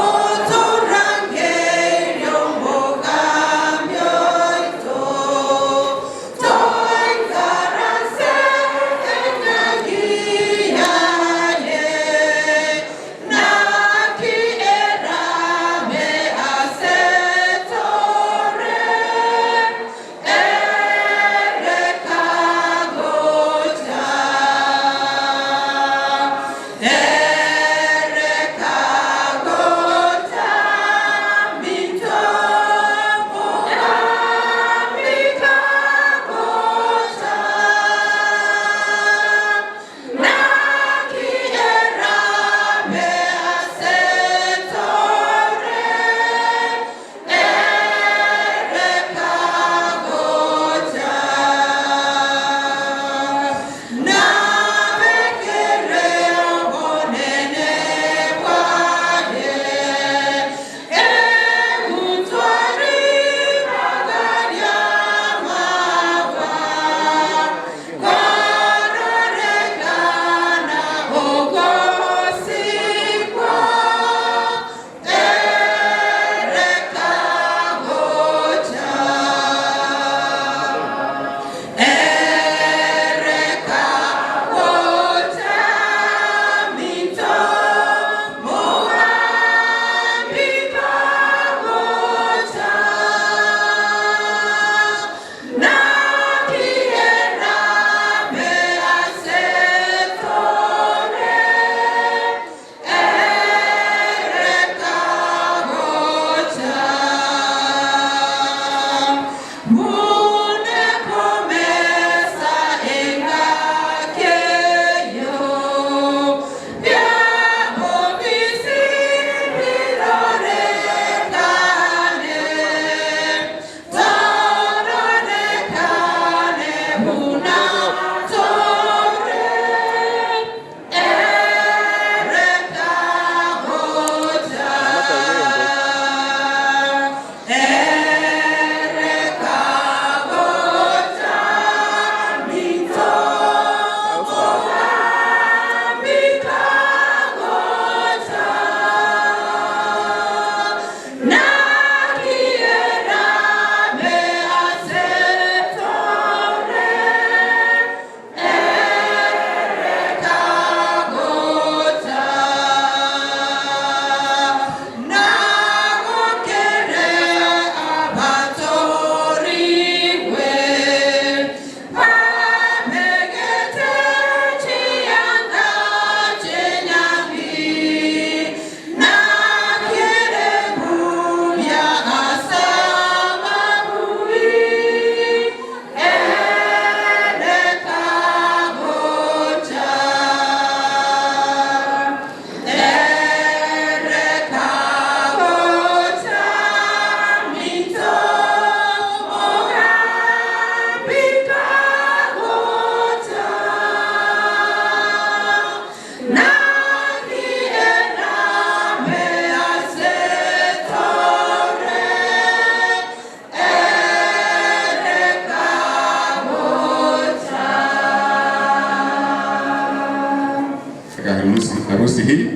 harusi hii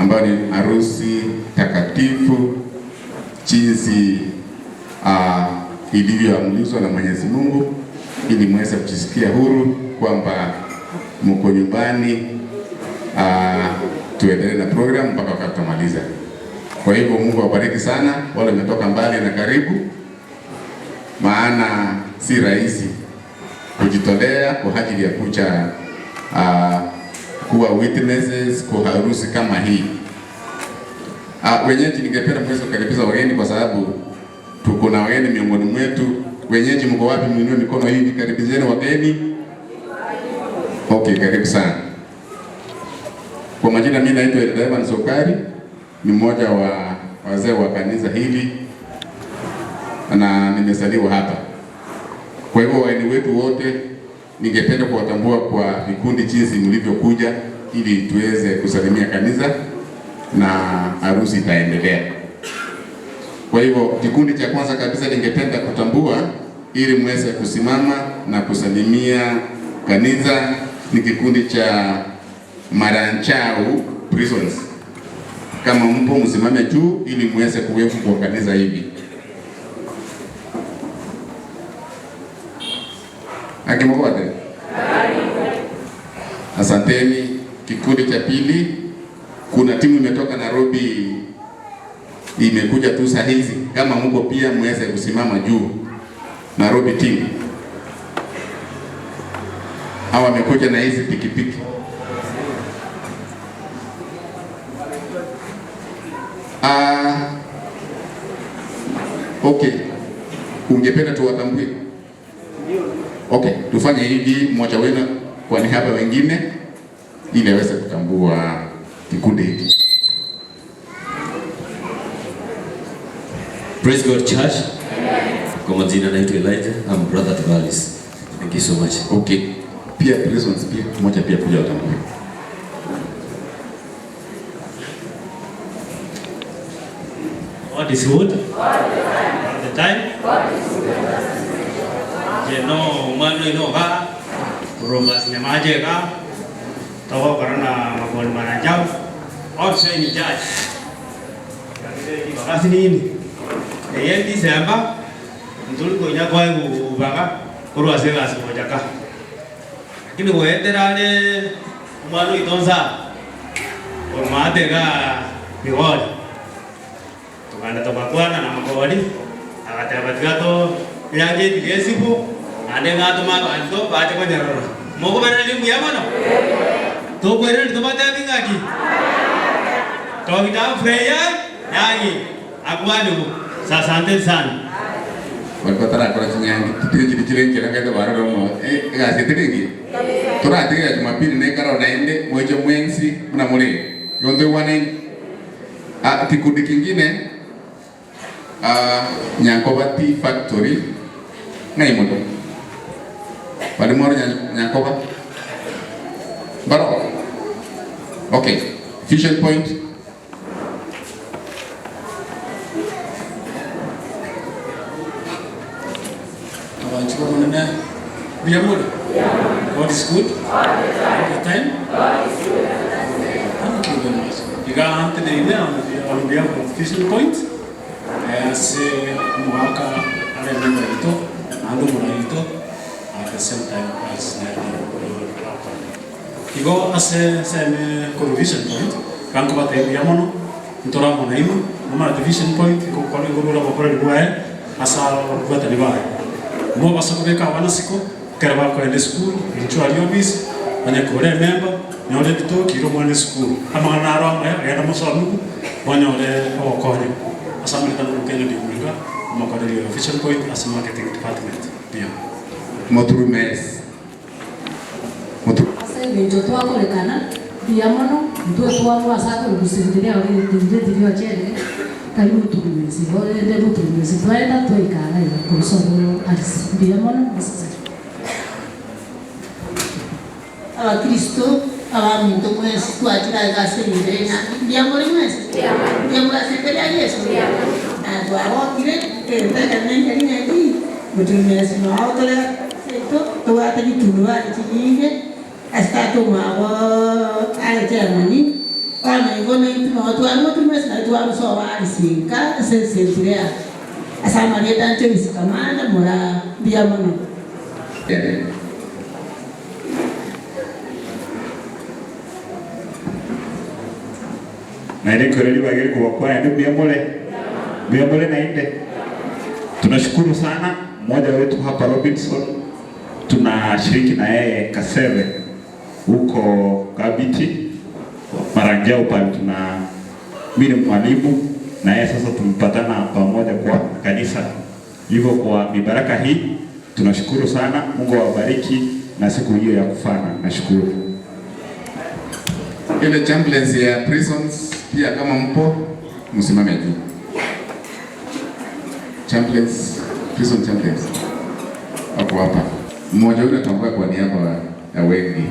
ambayo ni harusi takatifu jinsi ilivyoamrishwa na Mwenyezi Mungu, ili muweze kujisikia huru kwamba mko nyumbani. Tuendelee na program mpaka wakati tutamaliza. Kwa hivyo Mungu awabariki sana wale wametoka mbali na karibu, maana si rahisi kujitolea kwa ajili ya kuja kuwa witnesses kwa harusi kama hii. Wenyeji, ningependa muweze kukaribisha wageni kwa sababu tuko na wageni miongoni mwetu. Wenyeji mko wapi? Mwinue mikono hivi, karibisheni wageni. Okay, karibu sana. Kwa majina mimi naitwa Evan Sokari, ni mmoja wa wazee wa kanisa hili na nimezaliwa hapa. Kwa hivyo wageni wetu wote ningependa kuwatambua kwa vikundi jinsi mlivyokuja ili tuweze kusalimia kanisa na harusi itaendelea. Kwa hivyo kikundi cha kwanza kabisa ningependa kutambua ili muweze kusimama na kusalimia kanisa ni kikundi cha Maranchau Prisons. Kama mpo msimame juu ili muweze kuwepo kwa kanisa hivi. Akimokote. Asanteni. Kikundi cha pili, kuna timu imetoka Nairobi imekuja tu saa hizi. Kama mko pia muweze kusimama juu. Nairobi team. Hawa wamekuja na hizi pikipiki. Okay. Ungependa tuwatambue? Okay, tufanye hivi, mmoja wenu kwa niaba wengine ili aweze kutambua kikundi hiki. Praise God Church. Kwa majina naitwa Elijah, I'm brother to Alice. Thank you so much. Okay. Pia prisons pia mmoja pia kuja watambue. God is good all the time. Jeno mano ino ga kurunga sinemaje ga tawa karena magol manajau officer in charge. Kasi nini? Eye December ntuli konya kwa ubaga kurwa sega sibojaka. Lakini weterale mano itonsa kormate ga bigol. Tuganda tokakwana na makoli akataba yange tigesiku ande ngato ma anto baje ko nyarora moko bana limu ya mono to kwere to bata bingaki to kita freya yangi akwani sa sante san walipatara kora chinyangi titire chiri chiri chiri ngato baroro mo gasi tiringi tora tiga Jumapili ne karo na ende mwejo mwensi mna mule yondo wane kikundi kingine Nyankoba Tea Factory ngai moto bali moro Nyankoba baro. Okay, Vision Point. God is good all the time. Thank you very much. Iga Anthony on behalf of Vision Point as Muhaka Arelito and Muraito at the same time as Igo as same Vision Point Banko bate yamono ntora monaimu mama Vision Point ko ko ko ko ko asa buata libae mo basokobeka wana siko kera ko ende school inchwari office anya kore member nyore bito kiro mwana school ama na ro ya na mosomu bonyore okonye asamle tan ko kenyo dimulga mo ko de official point as marketing department pia moturu mes moturu ase bintu twakorekana biamono ntwe twamwa sako gusindiria ori ndire chere kari moturu mes ore moturu mes twaenda twaikara ya kusomo as biamono masasa Abakristo abaminto mwesi twakira gasengere ndiamuri mwesi ndiamuri asengere ya Yesu na twagokire etaka nengi mutumesi no autore seto twata gitundu bari kinyinge Asitatu mwabo ali chairman ona ingona intuma watu watu mwesi na watu so wali sinka sensirea asama leta nche kamanda mora bia mono. Na ile koreli wageni kwa kwa ndio biamole na inde. Tunashukuru sana mmoja wetu hapa Robinson, tunashiriki na yeye Kaseve huko Kabiti Maranjau pale, tuna mimi ni mwalimu na yeye sasa tumepatana pamoja kwa kanisa. Hivyo kwa mibaraka hii tunashukuru sana, Mungu awabariki na siku hiyo ya kufana. Nashukuru. Ile chaplains ya prisons pia kama mpo msimame juu. Chaplains, prison chaplains hapo hapa. Mmoja yule ataongea kwa niaba ya wengi.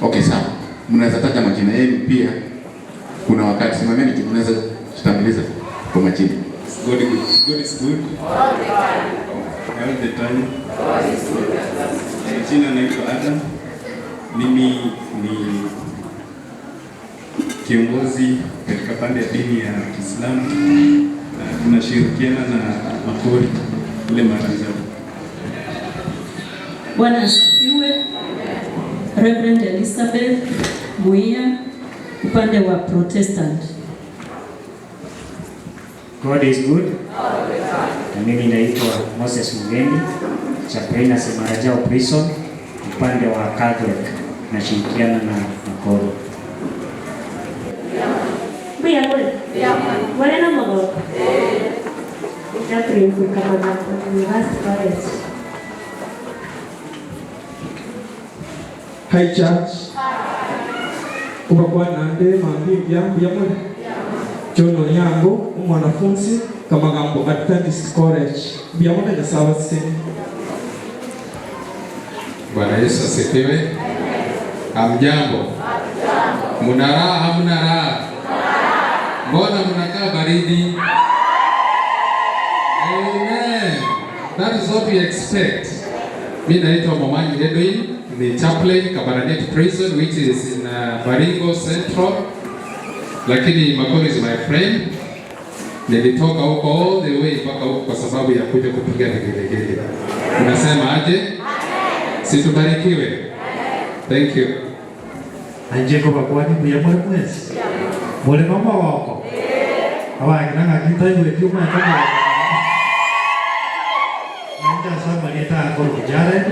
Okay, sawa. Mnaweza taja majina yenu pia. Kuna wakati simameni tu, mnaweza kutambuliza kwa majina. God is good. God is good. All the time. All the time. God is good. Jina naitwa Adam. Mimi ni kiongozi katika pande ya dini ya Kiislamu na tunashirikiana na Makori ile Maranjau. Bwana asifiwe. Reverend Elizabeth Muia, upande wa Protestant. God is good. Na mimi naitwa Moses Mugendi, chaplain na Maranjau Prison, upande wa Catholic, nashirikiana na Makori. Morena Mogoko. Catherine Kukamana, University College. Hi church. Ubakwa nande mambi yangu yamwe. John Onyango, mwanafunzi Kamagambo Adventist College. Byamona nyasawa sini. Bwana Yesu asifiwe. Hamjambo. Mna raha, hamna raha? Mbona mnakaa baridi? Amen. That is what we expect. Mimi naitwa Momanyi Edwin, ni chaplain Kabarnet Prison, which is in Baringo Central. Lakini Makori is my friend. Nilitoka huko all the way mpaka huko kwa sababu ya kuja kupiga vigelegele. Unasema aje? Situbarikiwe. Thank you. Anjeko bakwani buya mwe mwezi. Mole mama wako. Awa nanga kita iwe kiuma kama. Nenda sama leta akoro jare.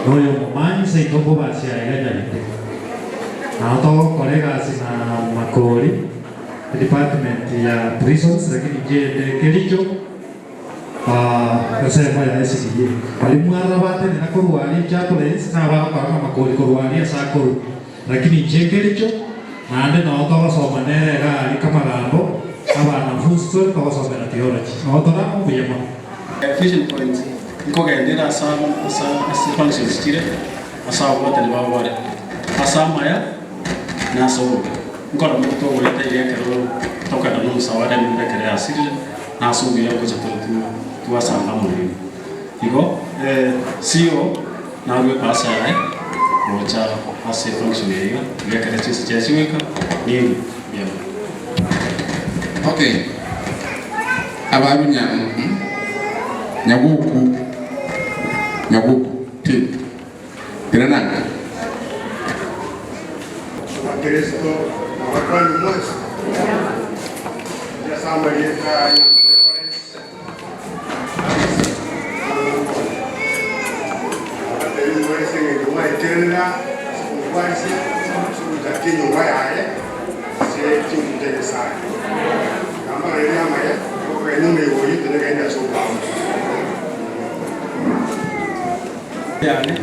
Noyo momanyi seitobo basia ega nyalite. Na to kolega sina Makori department ya prisons, lakini je de Kericho sema ya SDA. Walimu arabate na korwali chaplains na ba kwa Makori korwali sakoro. Lakini je Kericho naende no togosoma nere gari Kamagambo abanafunzi twari togosomera theology no toramo buya mono. Vision Point nkogendera asa functions chire asa obwatani babo bare asa amaya na asa obobe nkora moto goeta ekero tokana nomusaware nimbekere asirire na asa obuya gocha tuwasanga omorimo igo CEO narwe pasa yae gocha ase function eiga gekere chisi chesiweka nini byamo. Okay. Abarunya Nyaguku Nyaguku ti Tirananga. Kristo wakani mwesi. Jasamba yeta ya Lawrence. Wakati mwesi ngejuma eterna kwasi sikujatinyo wayaye se tinje sai. Kama ile ama ya kwa eneo hiyo tunaenda soba. Yane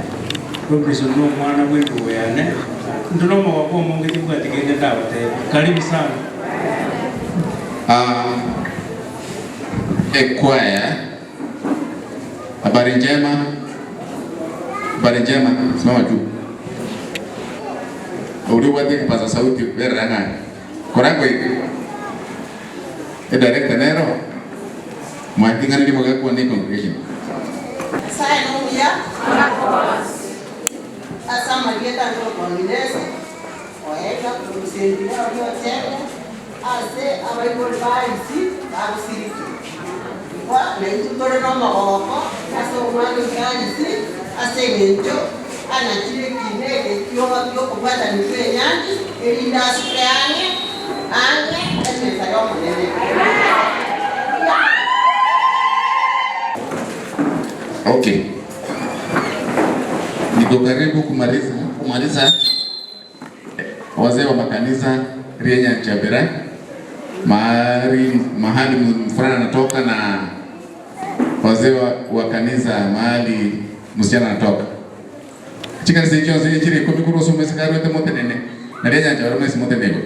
Robinson no mwana wetu yane nduloma wako mungu tibwa tigende ndawe karibu sana. Ekwaya habari njema. Habari njema, simama juu. Uliwate kipaza sauti beranga. Korango iki. E director nero. Mwatingana ni moga kwa ni congregation. Hallelujah. Asa marieta ndo kwa oeka kumusendira olyochere ase abaibori baisi bagusiriki kwa naitutore nomogoko ase omwana oikarisi ase eng'encho anachire kinege kioba giokobwatanirwa enyangi erinda asuke ang'e ang'e emesa yomonene. Okay. Niko karibu kumaliza wazee wa makanisa Rienya Chabera mahali mfulana anatoka na wazee wa kanisa mahali msichana anatoka. Chikanisa hicho zile chiri komi kuruhusu mwesikari wete mote nene na Rienya Chabera mwesi mote nego.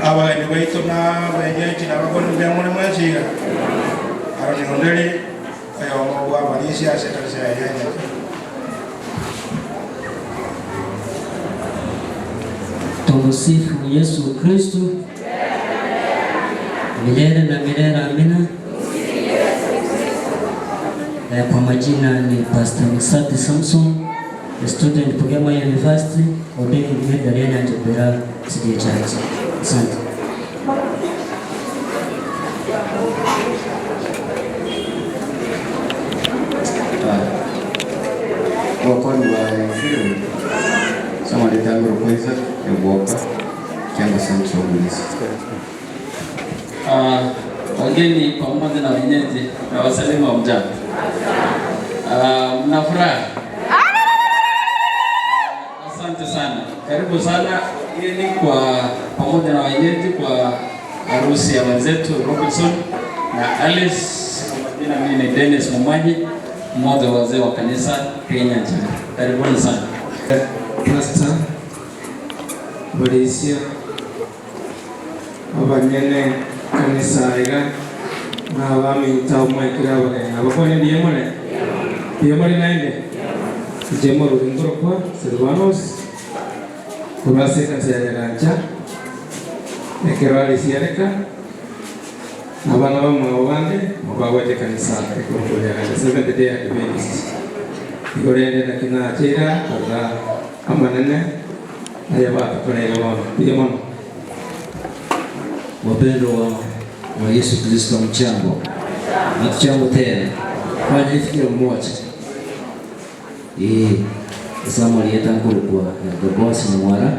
Abageni baitu na benyeji na bakoni bya muri mwesiga aroni onderi ayo wa balisia sekanisa ya Rienya. Tumsifu Yesu Kristo milele na milele, amina. Kwa majina ni Pastor Misati Samson, student Bugema University, ordained in Rienya Njebera CDA Church. Asante. Wakoni wa Injili sama litanguro kwanza ewoka kiango Central Police. Wageni pamoja na wenyeji na wasalimu wa mjambo. Mna furaha? Asante sana. Karibu sana ili kwa pamoja na wenyeji kwa harusi ya wenzetu Robinson na Alice. Kwa majina mimi ni Dennis Momanyi, mmoja wa wazee wa kanisa Kenya. Karibuni sana. Pastor Malaysia abanyene kanisa iga na abami taumwekera abageni abakone ndiyemore ndiyemore naende jemo rurindoro kwa Silvanos kurase kanisa ya Nyaganja ekero alisiareka abana bamwe bande mubagwaje kanisa ekero ya Nyaganja Seventh Day Adventist igorende na kinachira karra amanene Wapendo wa Yesu Kristo, mchango mchango tena kwa nifikia mmoja Samuel yetankuru kwa the boss mwara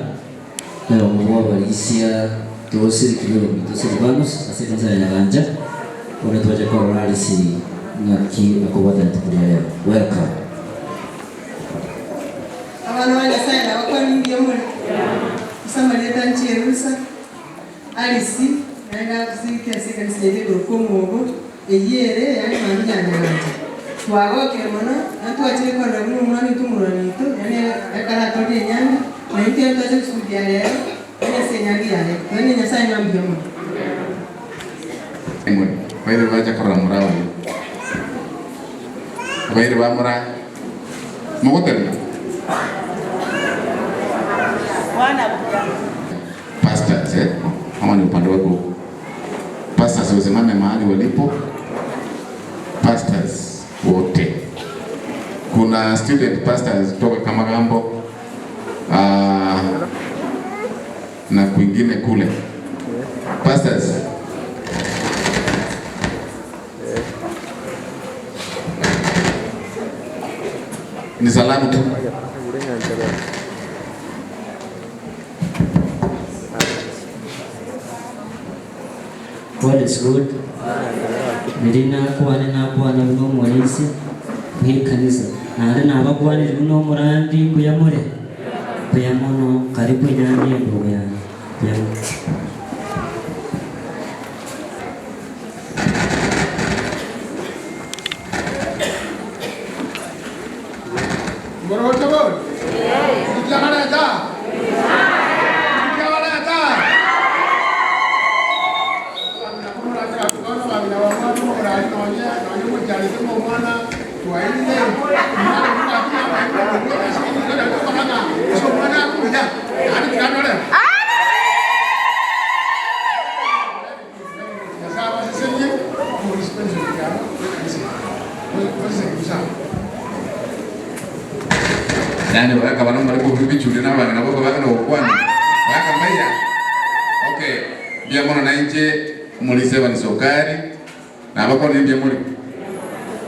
na mwa balisia tosi kilo tosi Silvanos asikansa ya Nyaganja unatuaje kwa ralisi ngaki akobata tukulia. Welcome. Abana ba Nyasaye nabakora ndiye muri Samuel yetanchirusa Alisi naenda kusikia sika nisije komogo eyere yani mami yananje twagoke mono natwachire kwa rabu mwana tumurani to yani akara todi nyanga na nti twaje kusudia leo yani senyangi yale yani Nyasaye ngambia mono Baire baja kora murao. Baire ba mura mogotel. Bwana pastors kama ni upande wako pastors wasimame mahali walipo. Pastors wote. Kuna student pastors kutoka Kamagambo na kwingine kule. Pastors ni salamu tu. God is good. Nilina kuwane na kuwana uno mwalisi hii kanisa. Na alina abakuwane uno murandi kuyamure. Kuyamono karibu inani ndugu ya. Kuyamono. Yani waka bano bari kubichuli na bana nabo bana okwana. Waka mbaya. Okay, bia mono na nje mulisewa ni sokari na bako ni mbia muli.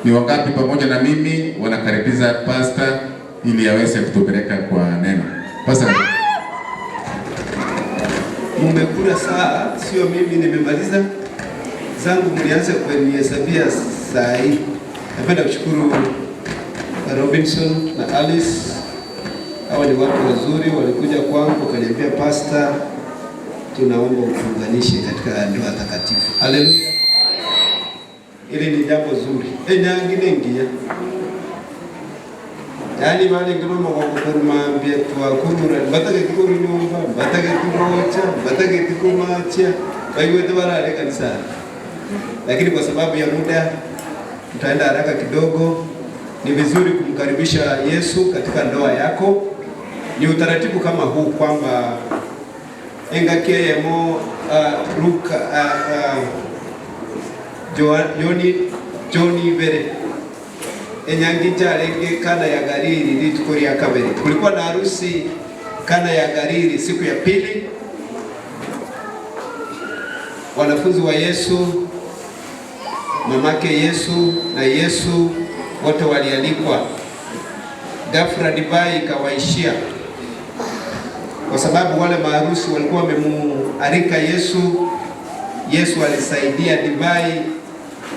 Ni wangapi pamoja na mimi wanakaribisha pasta ili aweze kutupeleka kwa neno. Pasta. Mumekula saa, sio mimi nimemaliza zangu, mlianza kunihesabia saa hii. Napenda kushukuru Robinson na Alice. Hawa ni watu wazuri, walikuja kwangu wakaniambia, pasta, tunaomba utuunganishe katika ndoa takatifu. Haleluya. Ili ni jambo zuri. Enyangine ngiya. Yani balengero makokurumambia twakurura batageti kurunyumba batageti kurocha batageti kumacha baiwete barale kanisa, lakini kwa sababu ya muda tutaenda haraka kidogo. Ni vizuri kumkaribisha Yesu katika ndoa yako. Ni utaratibu kama huu kwamba engakeyemo Luka Joni Bere enyangi jarenge Kana ya Galili rituko lya kabere. Kulikuwa na harusi Kana ya Galili siku ya pili. Wanafunzi wa Yesu, mamake Yesu na Yesu wote walialikwa. Ghafla divai ikawaishia, kwa sababu wale maharusi walikuwa wamemualika Yesu. Yesu alisaidia divai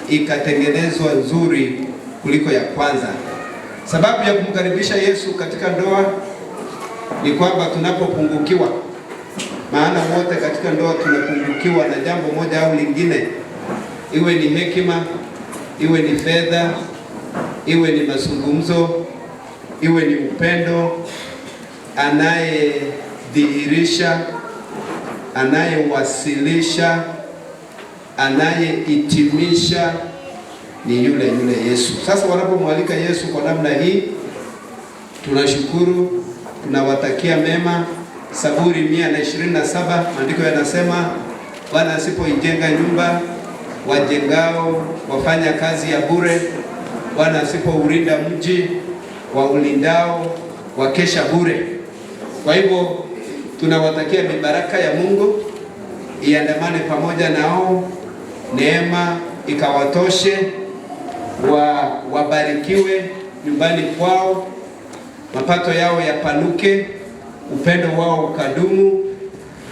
ikatengenezwa nzuri kuliko ya kwanza. Sababu ya kumkaribisha Yesu katika ndoa ni kwamba tunapopungukiwa, maana wote katika ndoa tunapungukiwa na jambo moja au lingine, iwe ni hekima, iwe ni fedha, iwe ni mazungumzo, iwe ni upendo. Anayedhihirisha, anayewasilisha, anayehitimisha ni yule yule Yesu. Sasa wanapomwalika Yesu kwa namna hii, tunashukuru, tunawatakia mema. Zaburi 127 maandiko yanasema, Bwana asipoijenga nyumba, wajengao wafanya kazi ya bure. Bwana asipoulinda mji, waulindao wakesha bure. Kwa hivyo tunawatakia mibaraka ya Mungu iandamane pamoja nao, neema ikawatoshe, wabarikiwe nyumbani kwao, mapato yao yapanuke, upendo wao ukadumu,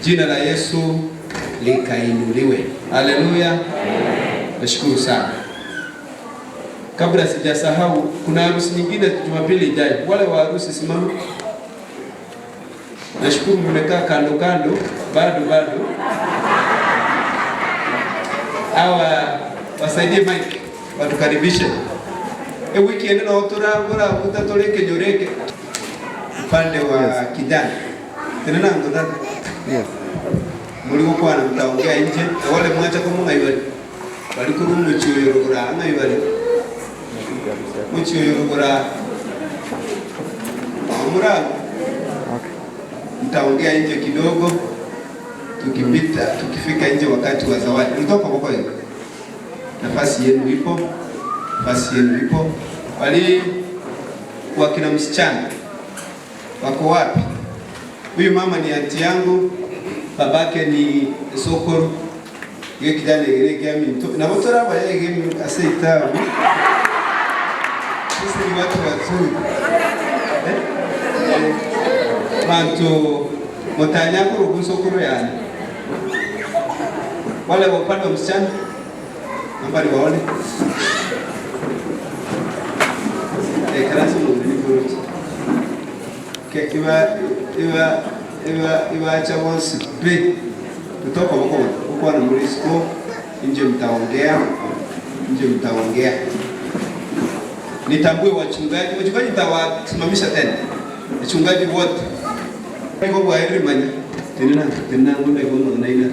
jina la Yesu likainuliwe. Haleluya. Nashukuru sana. Kabla sijasahau, kuna harusi nyingine Jumapili ijayo. Wale wa harusi simama. Nashukuru mmekaa kando kando, bado bado. Hawa wasaidie mic watukaribishe. Wiki eno no turangura utatoleke nyoreke upande wa kijana. Tena nango dada. Yes. Mulikokuwa na mtaongea nje na wale mwacha kwa munga ibali. Balikuru muchiyo anga ibali. Muchiyo rugura. Mura. Okay. Mtaongea nje kidogo. Tukipita, tukifika nje wakati wa zawadi. Mtoka kwa hiyo. Nafasi yenu ipo. Nafasi yenu ipo. Wali wakina msichana wako wapi? Huyu mama ni anti yangu, babake ni Sokoro. Yeye kijana yeye gami na motora wa yeye gami aseita. Sisi ni watu wazuri. Bantu motanya kurugu Sokoro yani. Wale wa upande wa msichana naomba niwaone. Karasi mungu kuruti. Iba iba iba iba acha wonsi be kutoka huko huko na mlisiko nje mtaongea, nje mtaongea. Nitambue wachungaji, wachungaji nitawasimamisha tena. Wachungaji wote. Kwa kwa heri manya. Tena tena ngunda ikono na ina.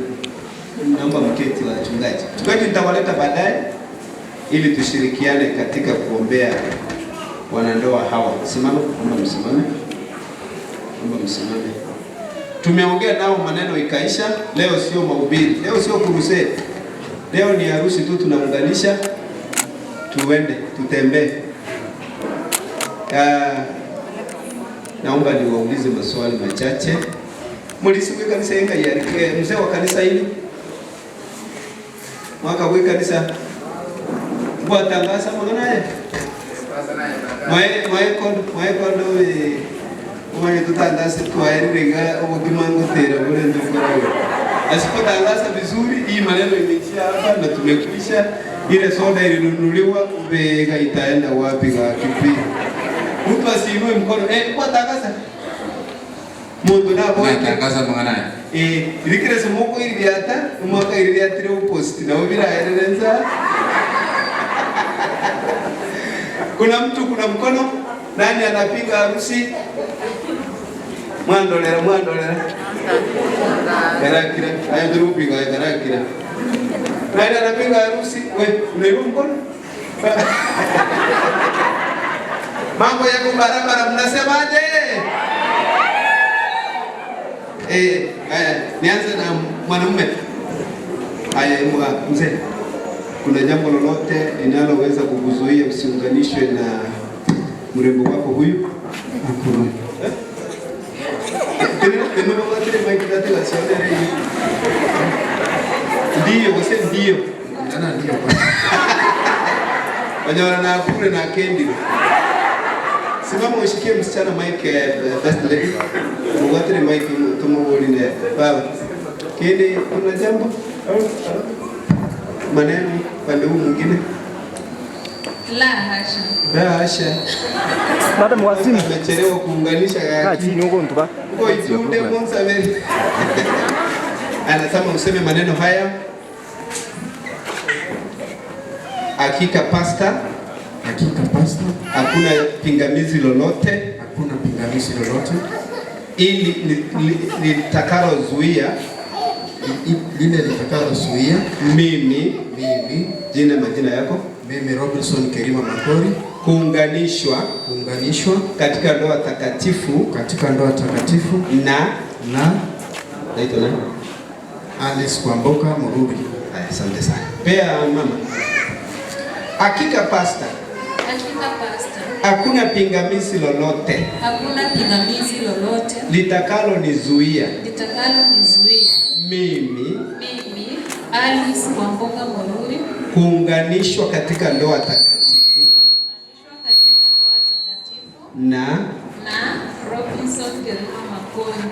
Naomba mketi wa wachungaji. Wachungaji nitawaleta baadaye ili tushirikiane katika kuombea wanandoa hawa. Simama, naomba msimame. Naomba msimame. Tumeongea nao maneno ikaisha. Leo sio mahubiri, leo sio crusade. Leo ni harusi tu, tunaunganisha tuende tutembee. Naomba niwaulize maswali machache. Mulisi kanisa yenga yarike mzee wa kanisa hili mwaka we kanisa bwatangaza mwana mwae kondo umanye tutangaze twaerega obukimango tera bure ndukora. Asipotangaza vizuri hii maneno imeishia hapa na tumekwisha. Ile soda ilinunuliwa ubega itaenda wapi ga kipi? Mtu asiinue mkono. Kwa tangaza. Mundu na boy tangaza mwana. Ilikire somoko iliata umwaka iliatire post na ubira erenza. Kuna mtu kuna mkono nani anapinga harusi? Mwandolera mwandolera. Karakira ayo ndurupinga karakira. Nani anapinga harusi? We unainua mkono? Mambo yako barabara mnasemaje? Nianze na mwanamume. Haya mzee. Kuna jambo lolote linaloweza kukuzuia usiunganishwe na mrembo wako huyu? Hakuna. Ndio, wase ndio. Ndio. Wanyora na kule na kendi. Simama ushikie msichana mic, best lady. Mugatire mic tumubuline. Baba. Kendi kuna jambo? Maneno pande huu mwingine? La hasha. La hasha. Madam wasimu. Amechelewa kuunganisha gaki. Chini huko ntuka. Uko itunde monsa veri. Anasema useme maneno haya. Hakika pasta. Hakika pasta. Hakuna pingamizi lolote. Hakuna pingamizi lolote. Ili litakalozuia lile litakalozuia mimi jina majina yako mimi Robinson Kerima Makori kuunganishwa katika ndoa takatifu na naitwa nani? Alice Kwamboka Mururi. Haya, asante sana. Pea mama. Hakika pasta. Hakika pasta. Hakuna pingamizi lolote. Hakuna pingamizi lolote. Litakalonizuia. Litakalonizuia. Mimi Alice Kwamboka Mururi kuunganishwa katika ndoa takatifu na Robinson Kerima Makori.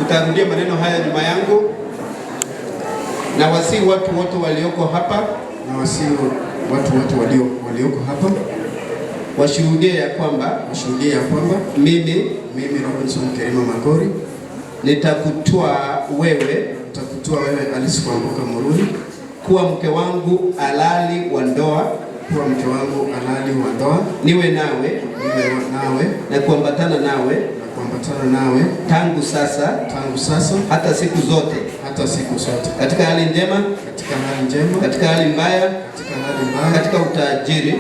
Utarudia maneno haya nyuma yangu. Na wasi watu wote walioko hapa, na wasi watu wote walioko hapa washuhudie ya kwamba mimi Robinson Kerima Makori nitakutoa wewe Alice Kwamboka Mururi kuwa mke wangu halali wa ndoa, niwe nawe na kuambatana nawe tangu sasa hata siku zote, katika hali njema, katika hali mbaya, katika utajiri,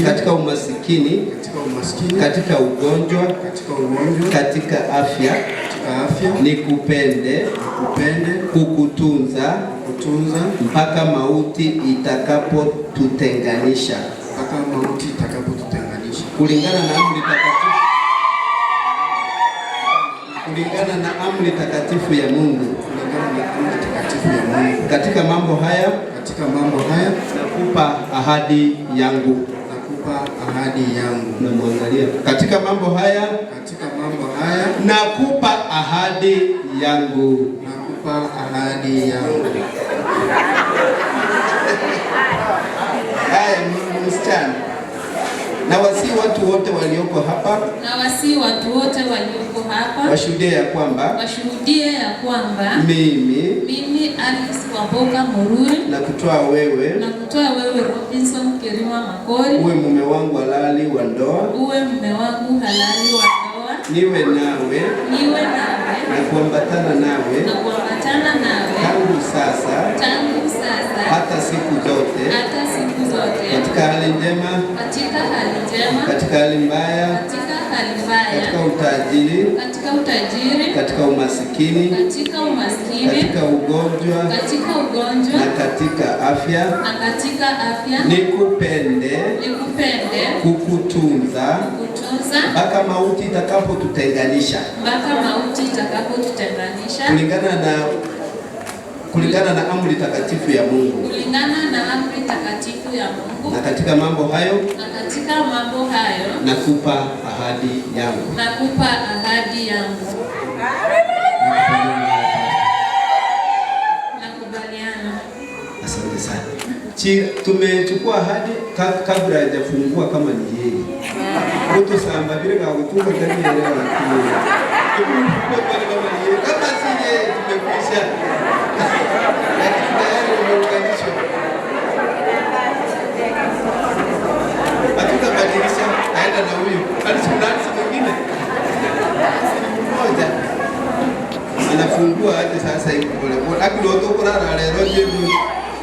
katika umasikini, katika ugonjwa, katika afya, nikupende, kukutunza mpaka mauti itakapotutenganisha, kulingana na amri takatifu, kulingana na amri takatifu ya Mungu. Katika mambo haya, nakupa ahadi yangu. Namwangalia. Katika mambo haya, nakupa ahadi yangu. Haya, msichana. Na wasi watu wote walioko hapa, washuhudie ya kwamba, mimi Alice Kwamboka Mururi na kutoa wewe Robinson Kerima Makori uwe mume wangu halali wa ndoa, niwe nawe na kuambatana nawe tangu sasa sasa hata siku zote, hata siku zote, katika hali njema, katika hali njema, katika hali mbaya, katika hali mbaya, katika utajiri, katika utajiri, katika umasikini, katika umaskini, katika ugonjwa katika ugonjwa na katika afya, na katika afya, nikupende, nikupende, kukutunza kutunza mpaka mauti itakapotutenganisha, mpaka mauti itakapotutenganisha, kulingana na amri takatifu ya Mungu. Kulingana na amri takatifu ya Mungu. Na katika mambo hayo, na katika mambo hayo nakupa ahadi yangu. Nakupa ahadi yangu. Nakubaliana. Asante sana. Tumechukua ahadi kabla hajafungua kama ni yeye. Kutusamba vile kwa kutunga ndani ya leo lakini. Kama ni yeye, kama si yeye tumekwisha. Lakini tayari umeunganishwa. Hatutabadilisha, taenda na huyu. Alisi mwingine. Mmoja. Anafungua hadi sasa hivi pole pole. Lakini watu kulala leo jibu.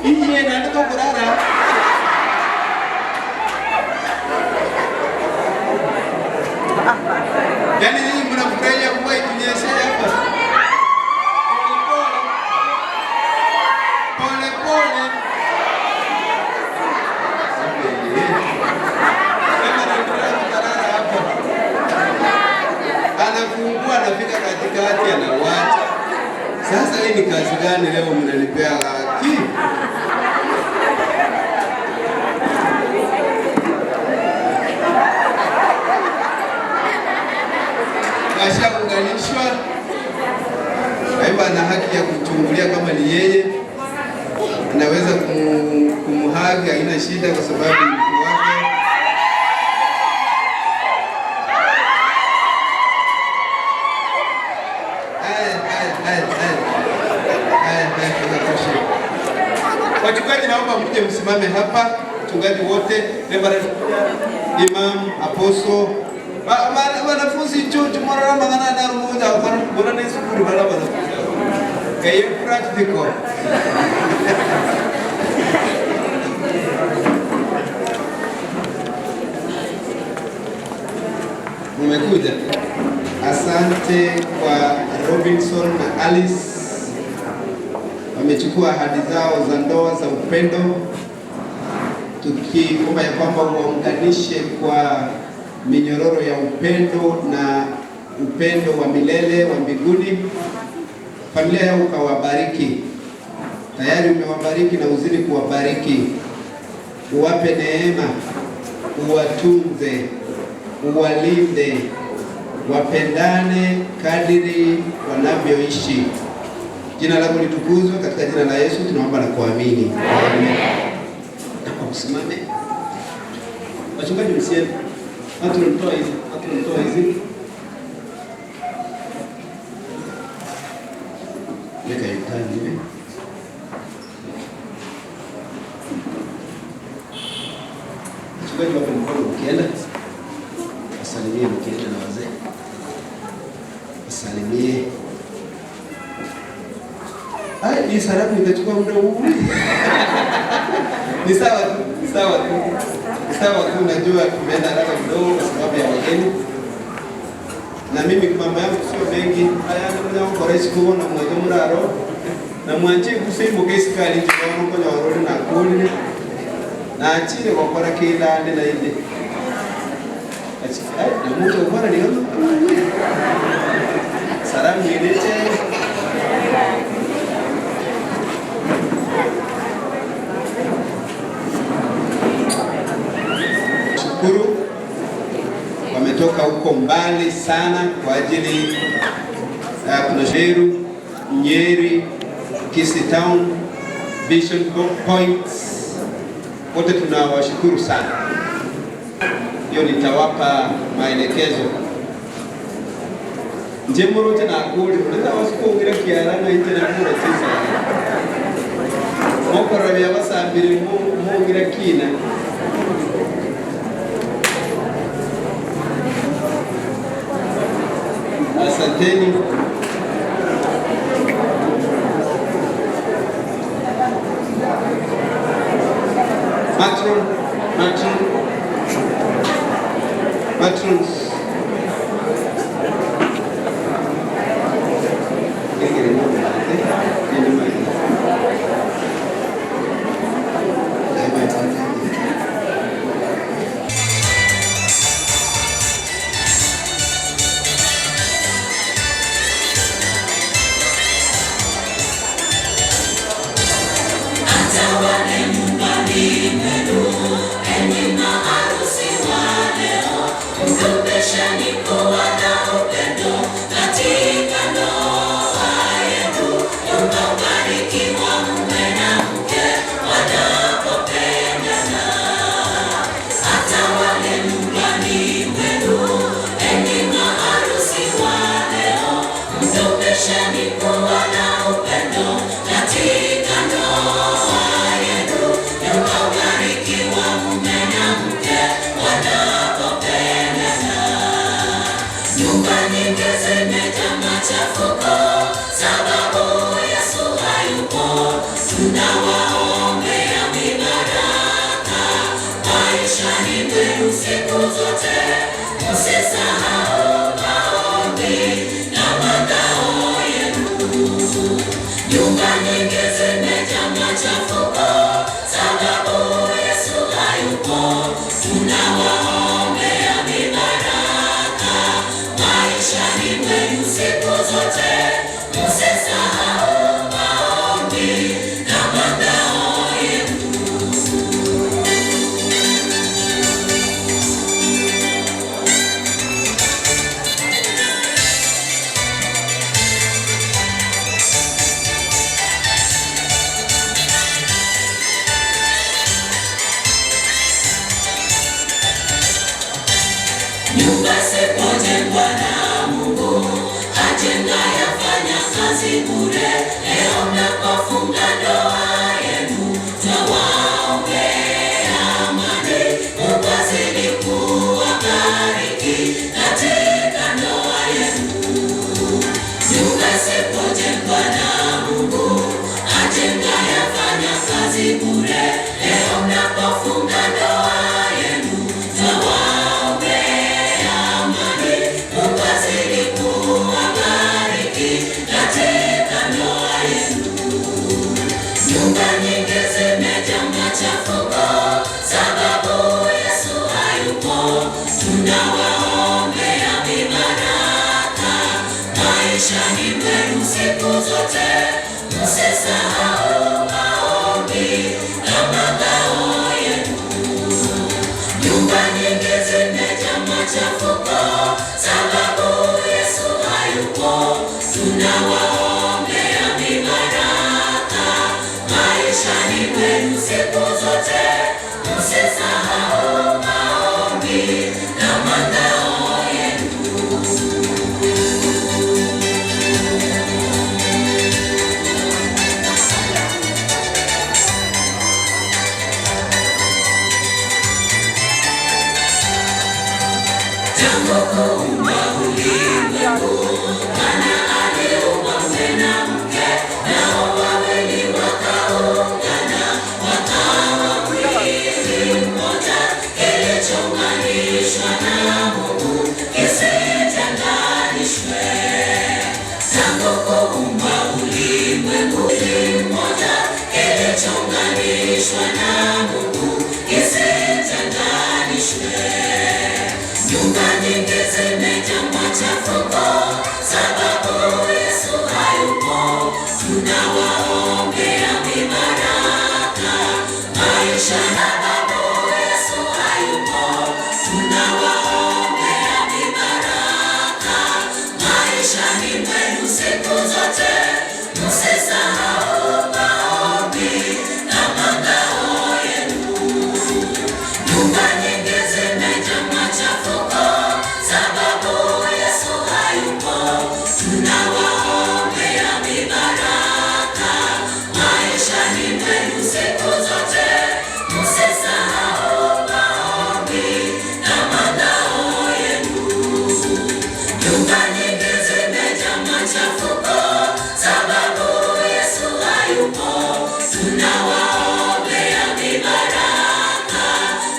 Iye na ndio kulala. Yaani nyinyi mnafurahia mvua ikinyesha hapa. Pole pole. Kama anafungua anafika katikati anawacha. Sasa hii ni kazi gani leo mnanipea haki? Ashaunganishwa. Kwa hivyo ana haki ya kuchungulia kama ni yeye. Anaweza kumuhagi, haina shida kwa sababu ni mtu wake. Wachungaji naomba mje msimame hapa, wachungaji wote, Reverend, Imam, Apostle, wanafunzi chuo morara magana na rumoja bora ni sukuru bala wanafunzi. Kaye practical. Mmekuja. Asante kwa Robinson na Alice. Wamechukua ahadi zao za ndoa za upendo, tukiomba ya kwamba waunganishe kwa minyororo ya upendo na upendo wa milele wa mbinguni. Familia yao ukawabariki. Tayari umewabariki na uzidi kuwabariki. Uwape neema, uwatunze, uwalinde, wapendane kadiri wanavyoishi. Jina lako litukuzwe, katika jina la Yesu tunaomba na kuamini. Amen. Naomba msimame. Wachungaji msiende. Watu mtoa hizi, watu mtoa hizi. Weka yutani hivi. Wachungaji wape mkono mkienda. Wasalimie mkienda na wazee. Wasalimie. Ai, hii salamu itachukua muda huu. Ni sawa tu, ni sawa tu. Ni sawa tu, najua tumeenda haraka kidogo kwa sababu ya wageni. Na mimi mambo yangu sio mengi. Haya ndio kwa kuona mmoja mraro. Na mwanje kusimbo kesikali ndio kwa orori na kuli. Na achire kwa kwa kila ande na inde. Achi, ai, na mtu kwa ni yono. Salamu ilete. Shukuru wametoka huko mbali sana kwa ajili kuna Sheru, Nyeri, Kisii Town, Vision Point. Wote tunawashukuru sana. Hiyo nitawapa maelekezo. Njemuro tena akuli, unaweza wasiku kiara na ite na kura sisa. Mokora bya basambire mungira kina. Asanteni. Matrons.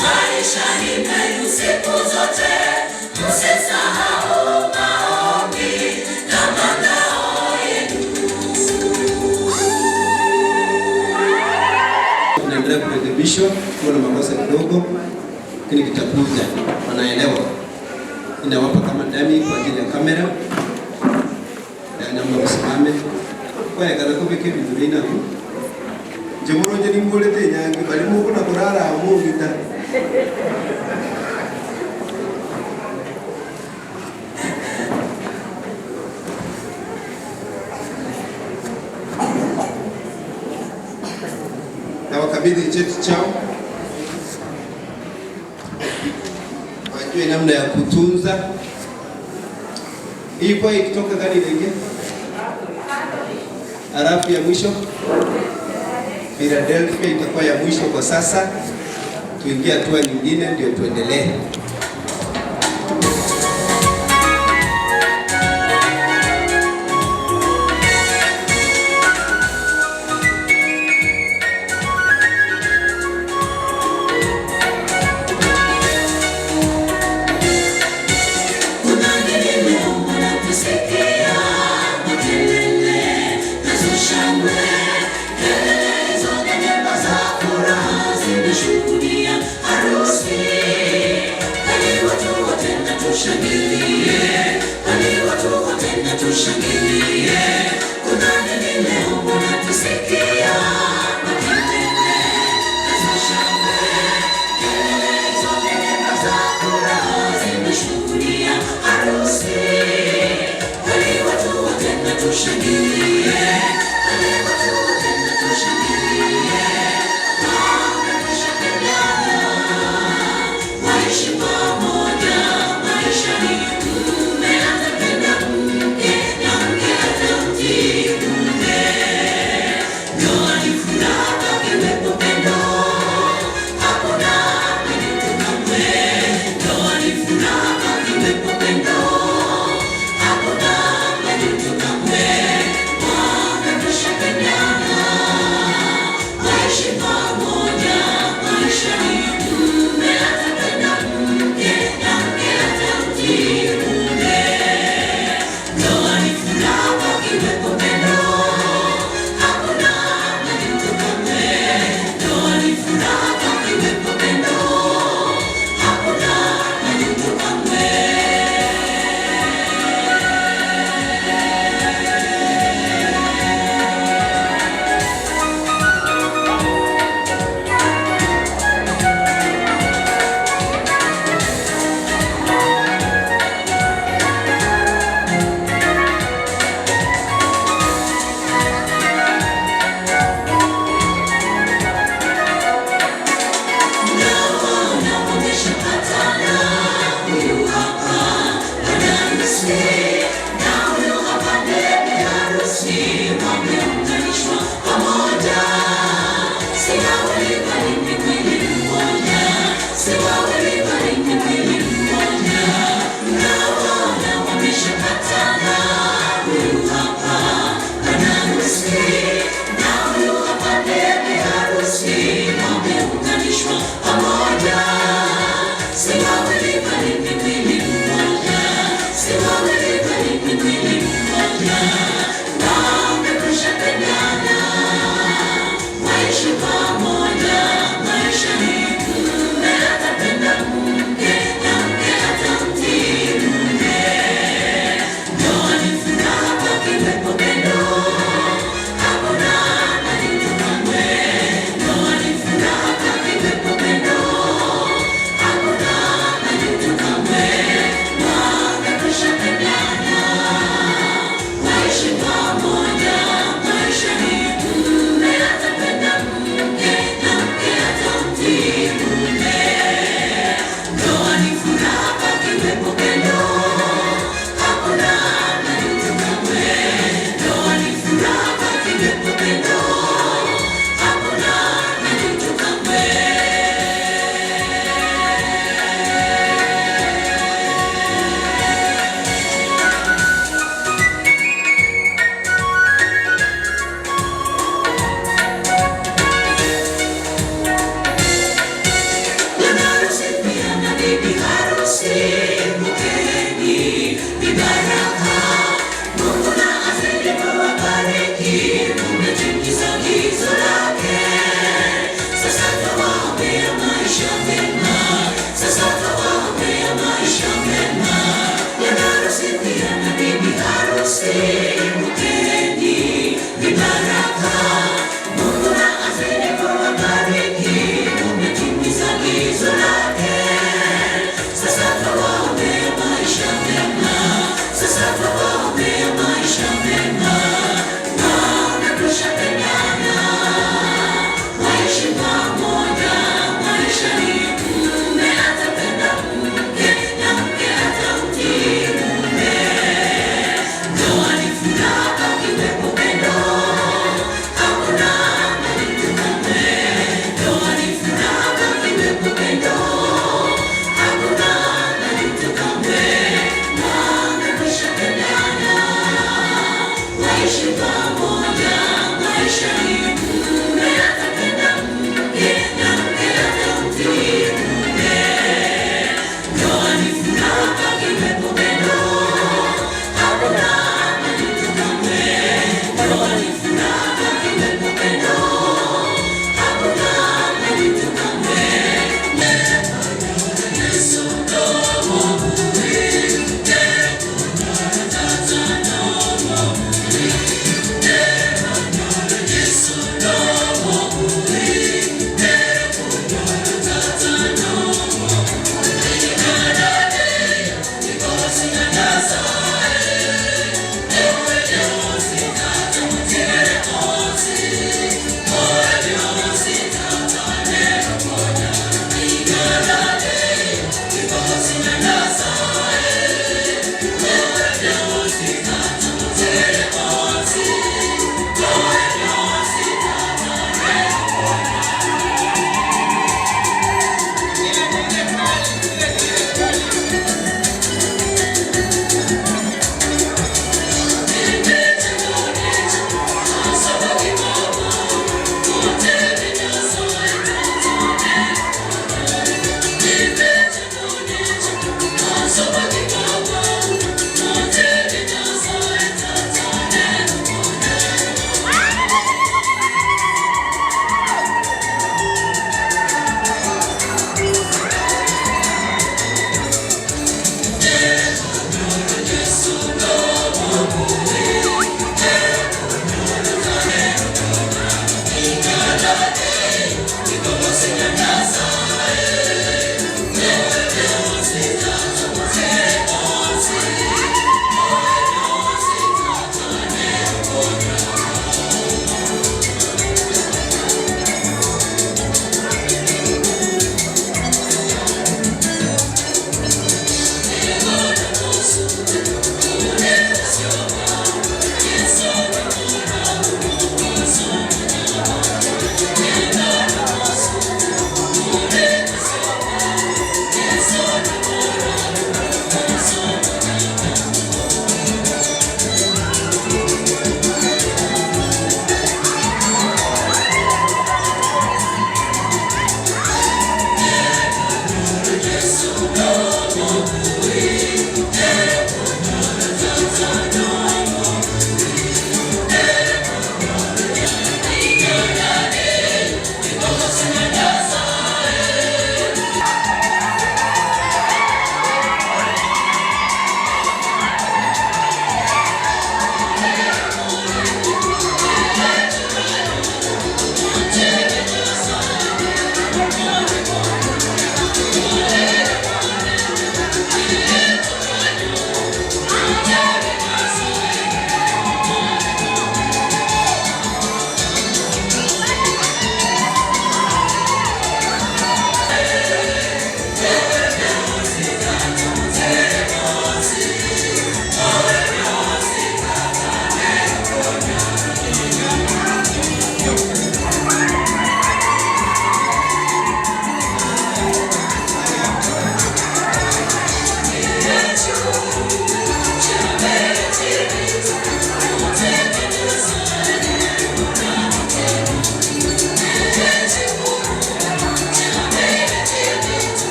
Maishani mwenu siku zote. kidogo, lakini kitakuja, wanaelewa. Inawapa kama dami kwa ajili ya kamera. Na naomba msimame. Kwa kana kubike bintu bina ku. Jemuro je ningolete nyangi bali muko na kurara amugita. Na wakabidhi cheti chao, wajue namna ya kutunza. Hii kwa ikitoka gani inaingia? Halafu ya mwisho Philadelphia itakuwa ya mwisho kwa sasa. Tuingie hatua nyingine ndio tuendelee. Sasa tuwaombea maisha mema.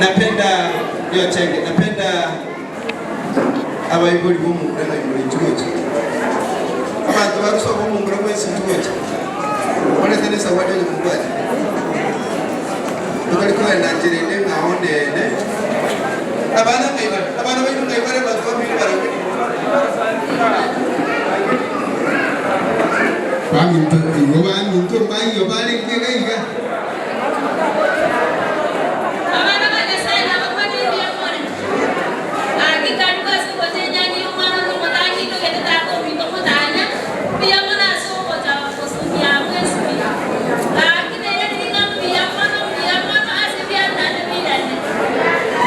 Napenda yo chenge, napenda abaibuli bomukura na ibuli njugocho. Abantu baruso bomukura mwesi njugocho. Wale zawadi yo mugwaje. Tukali kwa Nigeria ne ngaonde ne. Abana abana baitu ngaibare batwa biri bara. Bangi igo bangi to bangi bali ngega. Abana ba Nyasaye nabakwanire buya more. Aki karibu ase ogocha enyangi ya omwana one omotangi togete tata ominto omotanya, mbuya mono ase ogocha gosukia bwesimi. Aki nere niga mbuya mono ase biatane birane.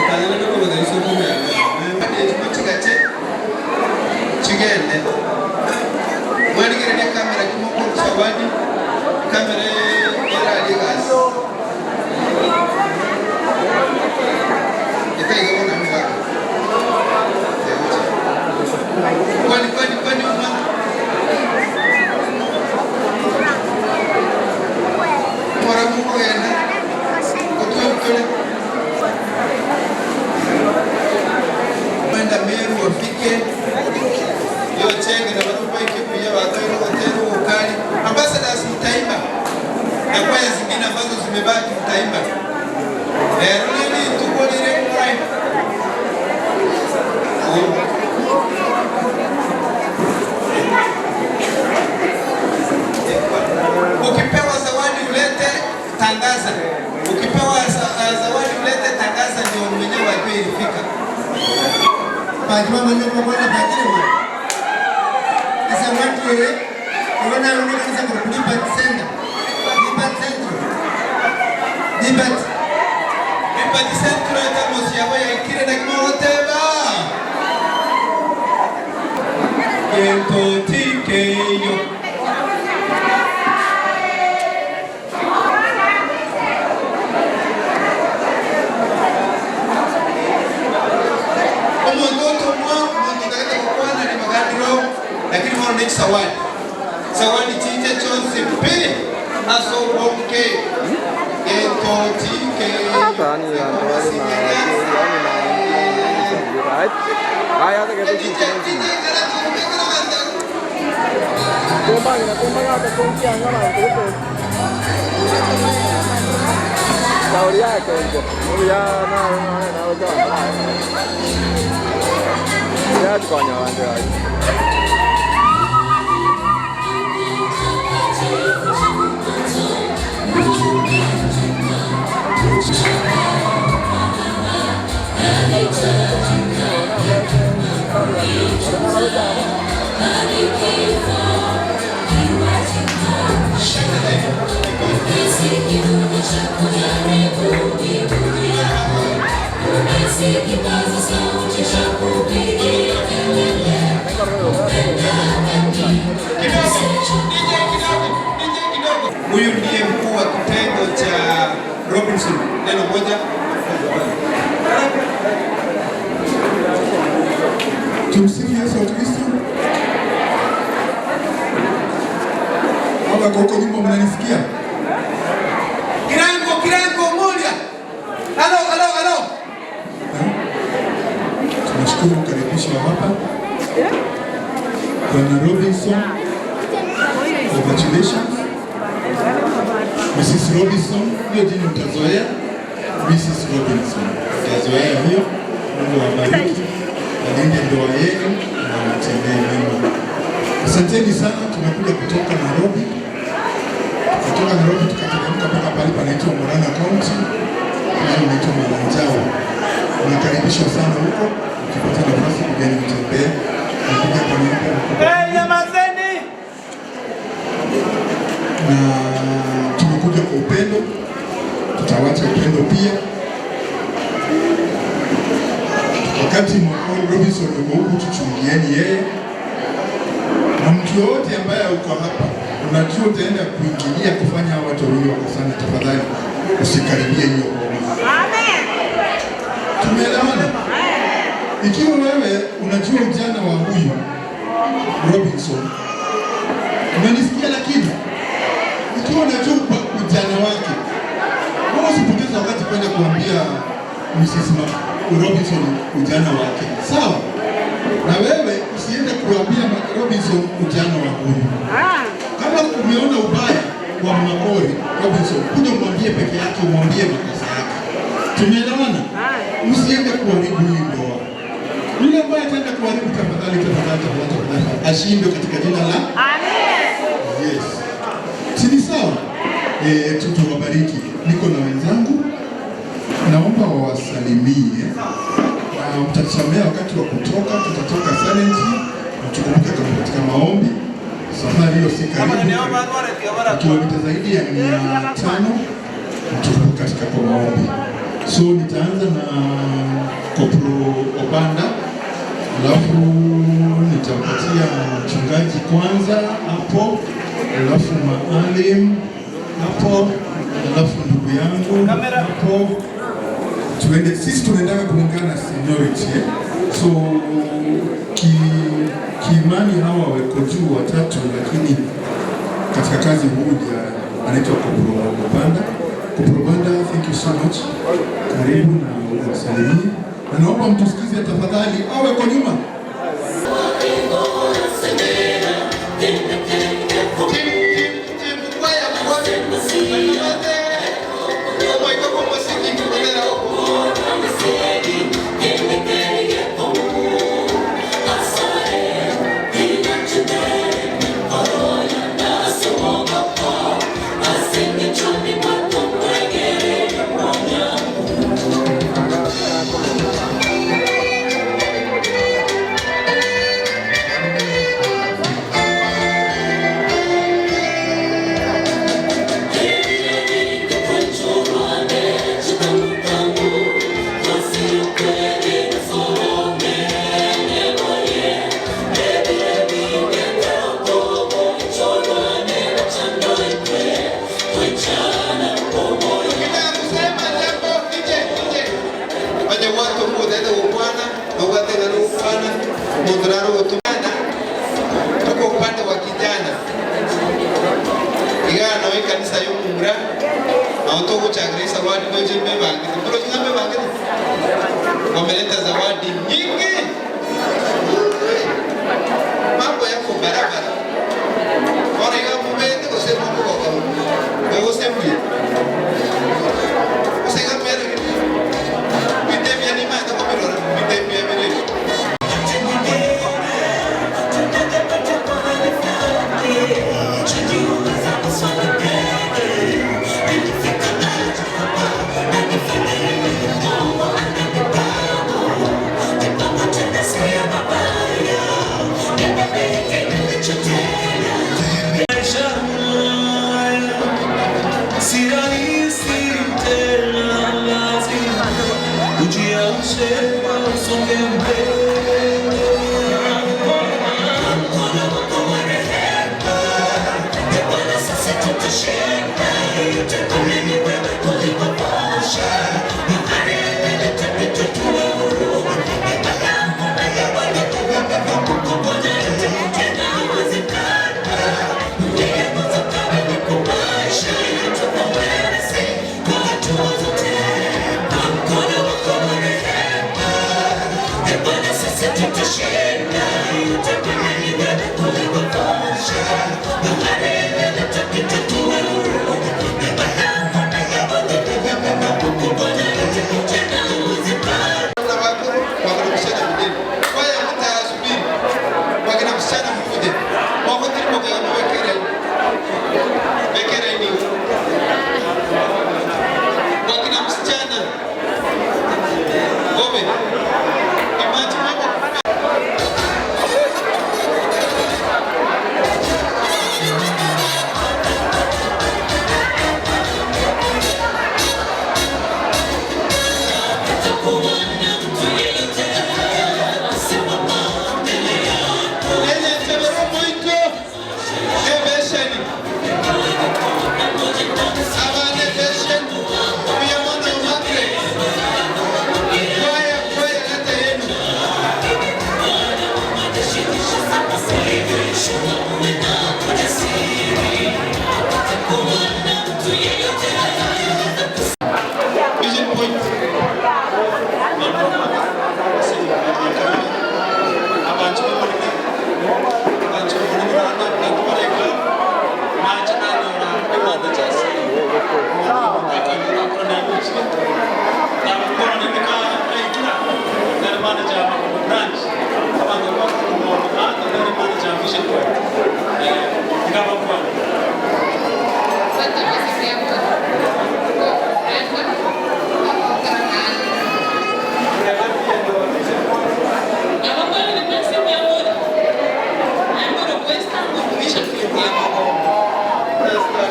Tanyana no koga iso kumya. Mande chimo chigache chigende. Mwaligere kamera kimoko zawadi kamera era ligas. Itaiga bona mwa. Kwani kwani kwani mwa. Mora muko yenda. Otwe mtole. Kwenda Meru wafike. Yo chenge na watu waike pia watoto hoteli ukali. Ambassadors mtaimba. Na kwaya zingine ambazo zimebaki mtaimba. Leo tuko lile mrai. Ukipewa zawadi ulete tangaza. Ukipewa zawadi ulete tangaza ndio mwenyewe ajue ilifika. Pajua mwenyewe kwa mwana pajire. Asa watu wewe unaona unaona kwa Liberty Center. Liberty Center. Liberty. Liberty Center etamosi yabo yaikire na kimoteba. Kento tikeyo. Lakini mwana ni zawadi. Zawadi chiche chonse pe aso bonke ento tike. Huyu ndiye mkuu wa kitengo cha Robinson. Neno moja. Tumsifu Yesu Kristo. Baba kwa huko nyuma mnanisikia? Kirango, kirango moja. Halo, halo, halo. Tunashukuru kukaribishwa hapa. Bwana Robinson. Congratulations. Mrs. Robinson, hiyo jina utazoea. Mrs. Robinson, utazoea hiyo. Mungu awabariki, alinde ndoa yenu na awatendee mema. Asanteni sana, tumekuja kutoka Nairobi. Kutoka Nairobi tukateremka mpaka pale panaitwa Murang'a County, mahali inaitwa Malanjao. Unakaribishwa sana huko, ukipata nafasi kujeni mtembee. Nakuja kwa niaba ya mkubwa. Hey, nyamazeni! Na tumekuja kwa upendo, tutawacha upendo pia. Wakati Robinson yuko huku, tuchungieni yeye. Na mtu yoyote ambaye uko hapa, unajua utaenda kuingilia kufanya hawa watu wawili wakosane, tafadhali usikaribie hiyo boma. Amen. Tumeelewana? Ikiwa wewe unajua ujana wa huyu Robinson, unanisikia? Lakini ikiwa unajua ujana wake, wewe usipoteze wakati kwenda kuambia Mrs. Robinson ujana wake, sawa? Na wewe usiende kuambia Robinson ujana wa huyu. Kama umeona ubaya wa Makori Robinson, kuja umwambie peke yake, umwambie makosa yake. Tumeelewana? Usiende kuharibu hii ndoa. Yule ambaye ataenda kuharibu, tafadhali, tafadhali, tafadhali, tafadhali, ashindwe katika jina la Amen. Yes. Si ni sawa? Tuwabariki. Niko na wenzangu, naomba wawasalimie na mtatusamea wakati wa kutoka, tutatoka silently na tukumbuke katika maombi. Safari hiyo si karibu, kilomita zaidi ya 500, mtukumbuke katika kwa maombi. So nitaanza na Kopro Obanda, alafu nitampatia mchungaji kwanza hapo, alafu maalim hapo, alafu ndugu yangu hapo. Tuende, sisi tunaendanga kulingana na seniority, eh? So kiimani hawa wako juu watatu, lakini katika kazi huyu anaitwa Kopro Obanda. Kopro Obanda, thank you so much. Karibu na uwasalimie, na naomba mtusikize tafadhali, awe kwa nyuma. Tuko upande wa kijana igana we kanisa yomura na zawadi wameleta zawadi nyingi, mambo yako barabara ora iga mubende gosema ko gosembi osega pere bitemia ni manda ko mirora bitemia mirero.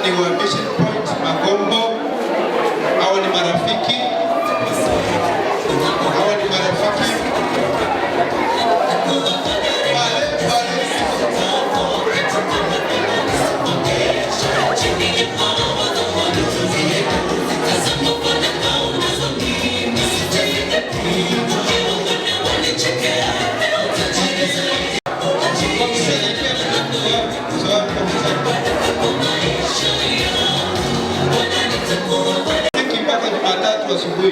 ni wa Vision Point Magombo. Hawa ni marafiki. Hawa ni marafiki. Pale pale. Mpaka Jumatatu asubuhi.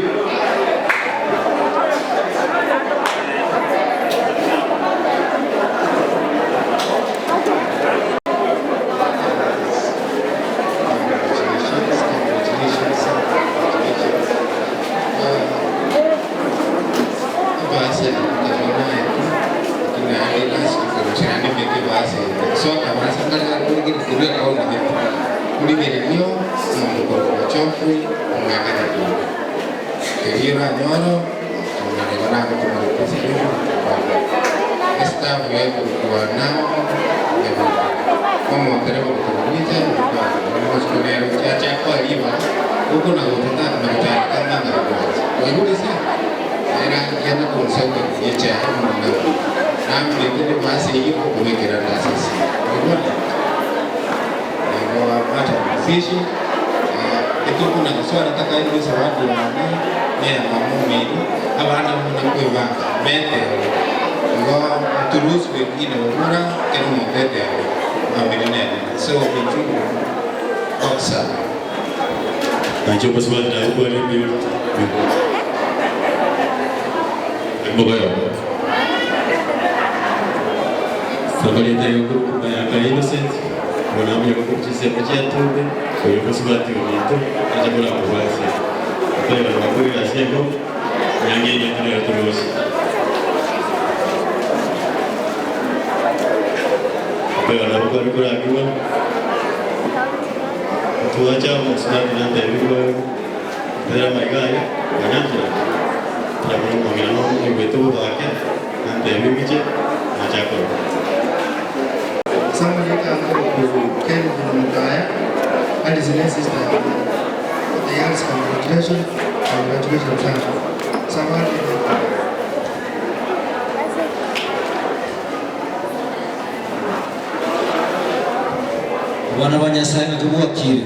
Bwana wa Nyasaye natubwakire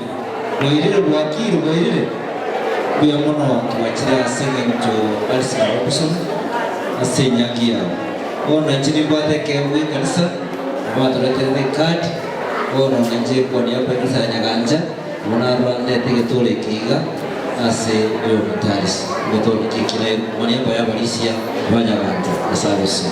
bwairire bwakire bwairire buya muno twakira aseng'encho Alice na Robinson asenyangi yao ona nchini mbwateke bwe kanisa bwaturetere card ona nje kwa niaba ya kanisa ya Nyaganja ona rwandete gitore kiga ase oyo mutaris gitore kikire kwa niaba ya balisia ba Nyaganja asabose.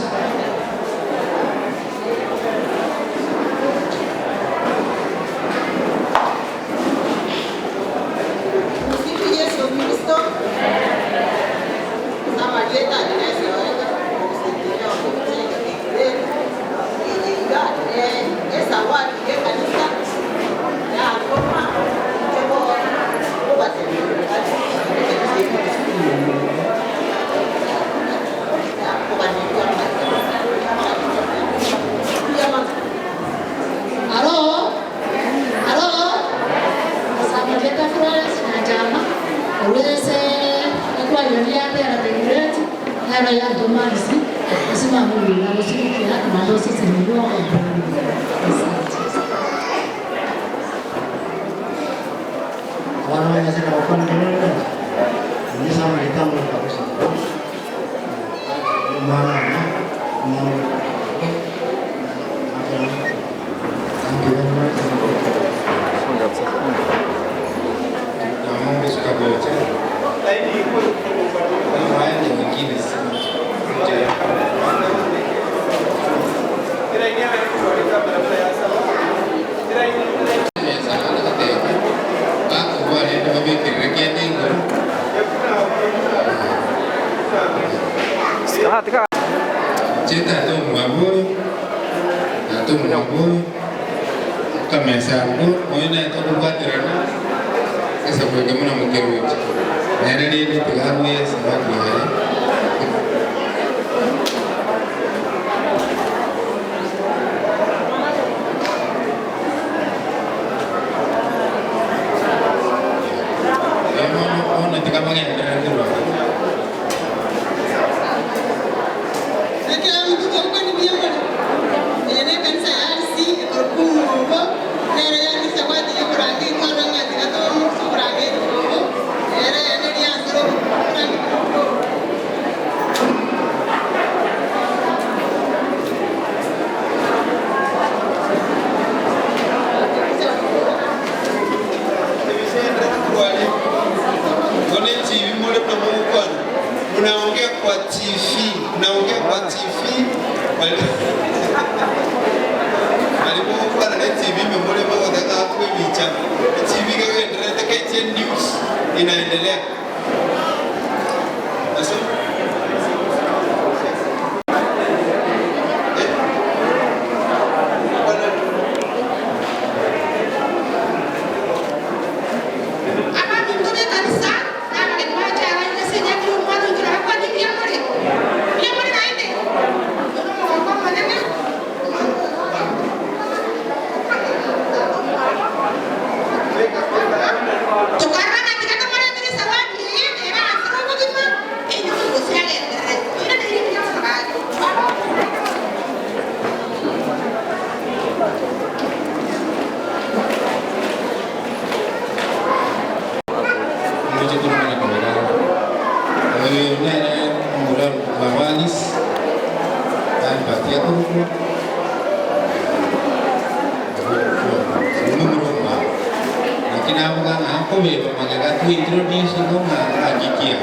Kinabuga ngako beba magaga tu introduce ngo ngagikia.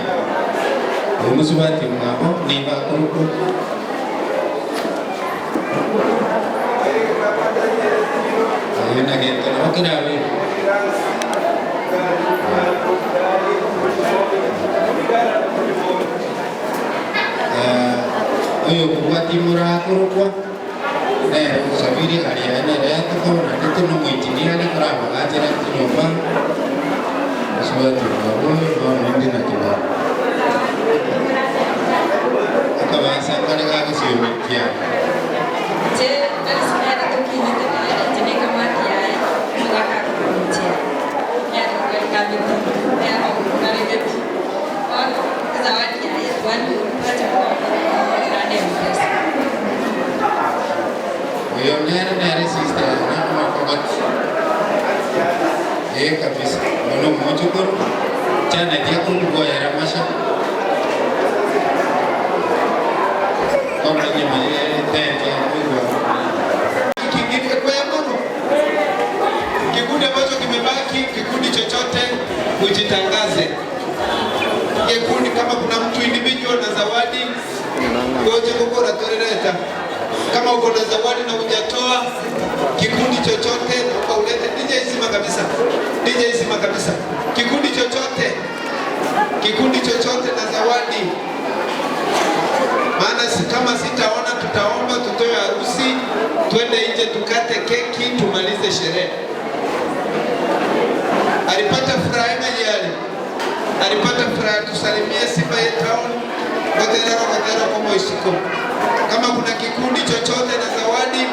Omusubati mwabo niba kuruko. Ayo nagento no kinabe. Oyo kubwati mura kurukwa. Nero usabiri haria nere atukona ndito no mwitini ali kuraba gajera tinyomba. Musubati mwabo no ndi na kibao. Akabasa kale gagosiyomekia. Je, alisimama tukinyita na jeneka mati yae mugaka kuchia. Ya kamiti ya ngalete. Wao zawadi yae wanu pacha kwa na pesa. Oyo nere nere sister na makogot. Kabisa. Ono mochukuru chana dia kugoya ramasha. Kama ni mwenye tenti ya Mungu. Kingine kwa Mungu. Kikundi ambacho kimebaki, kikundi chochote ujitangaze. Kikundi kama kuna mtu individual na zawadi, ngoje kokora torereta. Kama uko na zawadi na hujatoa, kikundi chochote naomba ulete. DJ sima kabisa. DJ sima kabisa. Kikundi chochote. Kikundi chochote na zawadi. Maana kama sitaona tutaomba tutoe harusi, twende nje tukate keki tumalize sherehe. Alipata furaha yale. Alipata furaha, tusalimie Simba ye town. Gotera gotera kwa isiko. Kama kuna kikundi chochote na zawadi.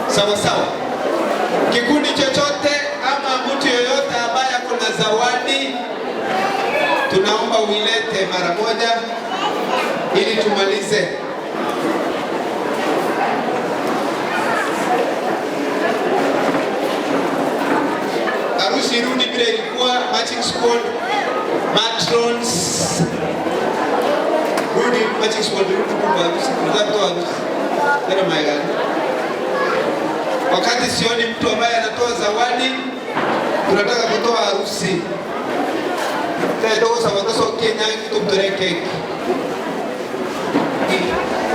Sawa sawa. Kikundi chochote ama mtu yoyote ambaye ako na zawadi, tunaomba uilete mara moja ili tumalize. Harusi irudi vile ilikuwa, matching squad, matrons. Rudi matching squad, rudi kwa harusi, tunataka harusi. Tena maigani. Wakati sioni mtu ambaye anatoa zawadi, tunataka kutoa harusi. Tena sabato Kenya kitu keki.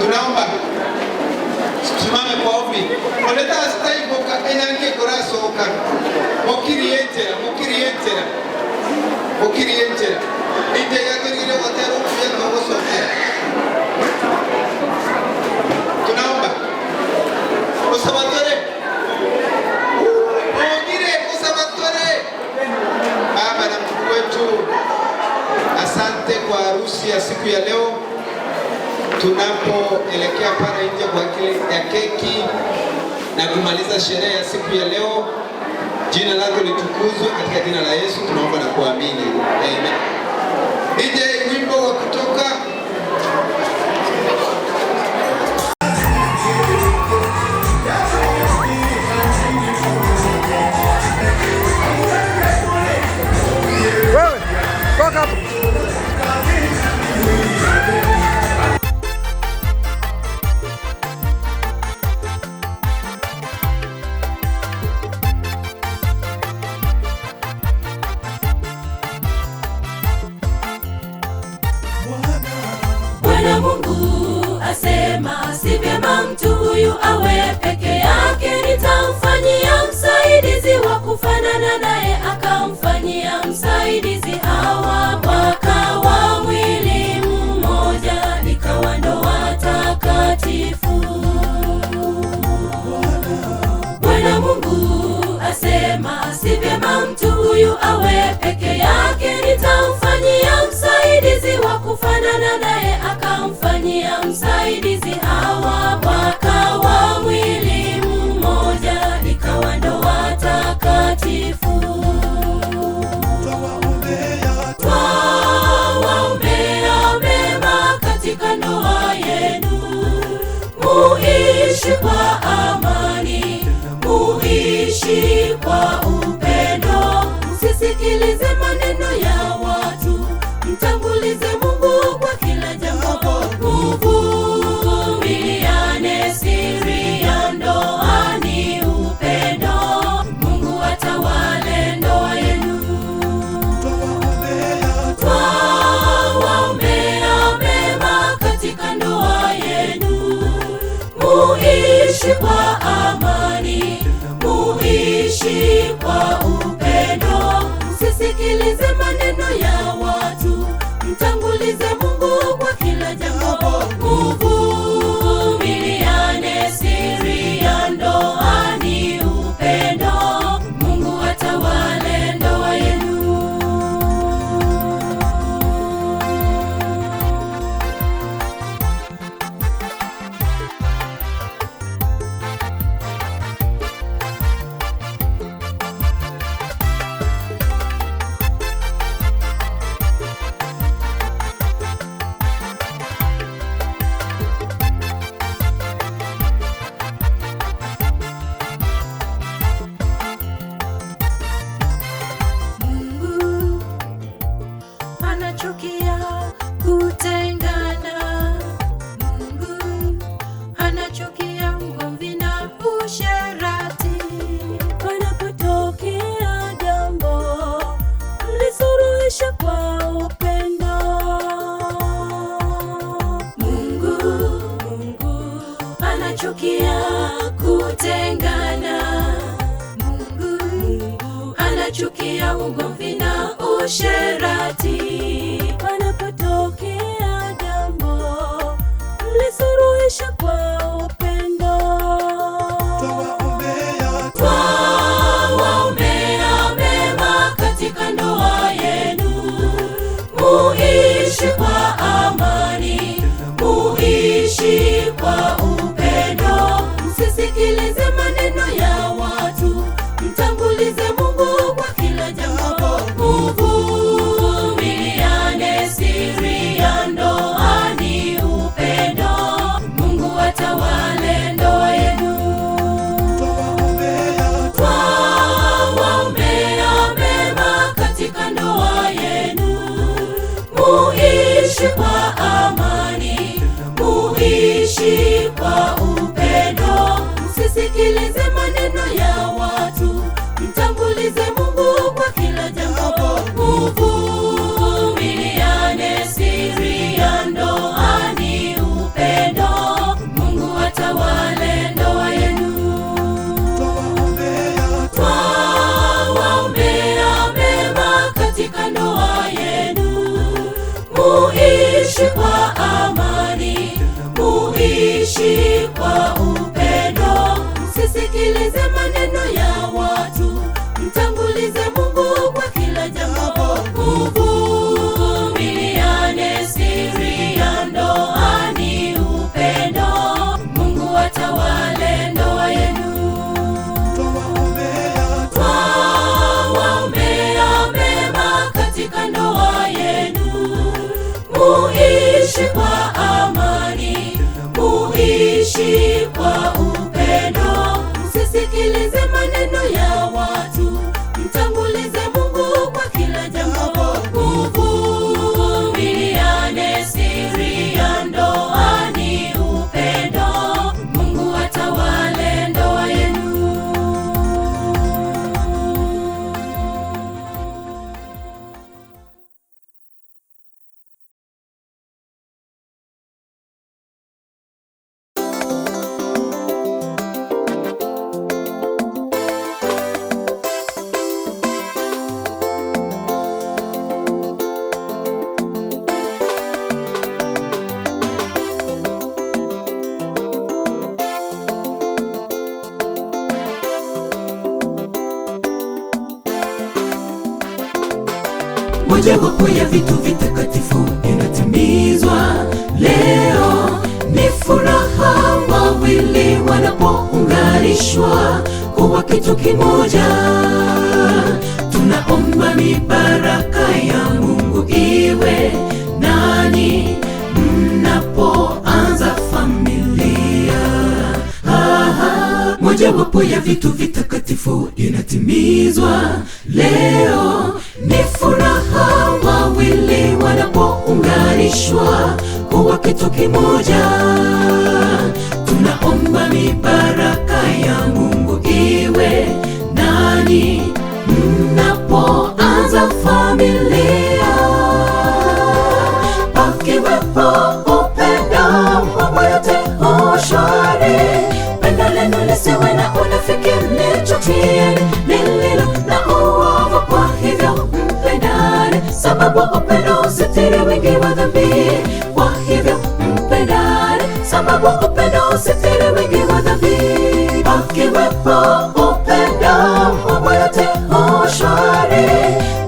Tunaomba tusimame kwa ombi. Oleta staiboka enyange korasoka. Mokirientera, mokirientera. Mokirientera. Inde yagirire watero kuya ngosomera. Tunaomba. Osabatore. Baba na Mungu wetu, asante kwa harusi ya siku ya leo. Tunapoelekea pale nje kwa ajili ya keki na kumaliza sherehe ya siku ya leo, jina lako litukuzwe katika jina la Yesu tunaomba na kuamini. Amen. DJ wimbo wa kutoka. Wewe, toka hapo. Bwana Mungu asema, si vyema mtu huyu awe peke yake, nitamfanyia msaidizi wa kufanana naye. Akamfanyia msaidizi Hawa, wakawa mwili mmoja, ikawa ndoa takatifu. Bwana Mungu asema, si vyema mtu huyu awe peke yake, nitamfanyia msaidizi wa kufanana naye. Akamfanyia msaidizi Hawa, wakawa mwili mmoja, ikawa ndoa takatifu. Twawaombea mema katika ndoa yenu, muishi kwa amani, muishi Mlichukia ugomvi na usherati. Panapotokea jambo, mlisuluhisha kwa upendo. Twawaombea mema katika ndoa yenu, muishi kwa amani, muishi kwa upendo. Msisikilize maneno ya watu, mtangulize Mungu kwa kila jambo. Mvumiliane, siri ya ndoa ni upendo. Mungu atawale ndoa yenu. Twawaombea mema katika ndoa yenu, muishi kwa amani, muishi kwa upendo. Msisikilize maneno ya watu, mtangulize Mungu kwa kila jambo. Mvumiliane, siri ya ndoa ni upendo. Mungu atawale ndoa yenu. Twawaombea mema katika ndoa yenu, muishi kwa amani, muishi kwa upendo. Msisikilize maneno ya watu, mtangulize Mungu kwa kila jambo. Mvumiliane, siri ya ndoa ni upendo. Mungu atawale ndoa yenu. Twawaombea mema katika ndoa yenu, muishi kwa amani, muishi kwa upendo. Msisikilize maneno ya watu, mtangulize Mungu kwa kila jambo. Mvumiliane, siri ya ndoa ni upendo. Mungu atawale ndoa yenu. Mojawapo ya vitu vitakatifu inatimizwa leo. Ni furaha wawili wanapounganishwa kuwa kitu kimoja. Tunaomba mibaraka ya Mungu iwe nanyi mnapoanza familia. Mojawapo ya vitu vitakatifu inatimizwa leo. Ni furaha wawili wanapounganishwa kuwa kitu kimoja. Tunaomba mibaraka ya Mungu iwe nanyi mnapoanza familia. Pakiwepo upendo, mambo yote huwa shwari. Pendo lenu lisiwe na unafiki, mlichukiane lililo na uovu, kwa hivyo mpendane, sababu upendo husitiri wingi wa dhambi. Kwa hivyo mpendane, sababu upendo husitiri wingi wa dhambi. Pakiwepo upendo, mambo yote huwa shwari.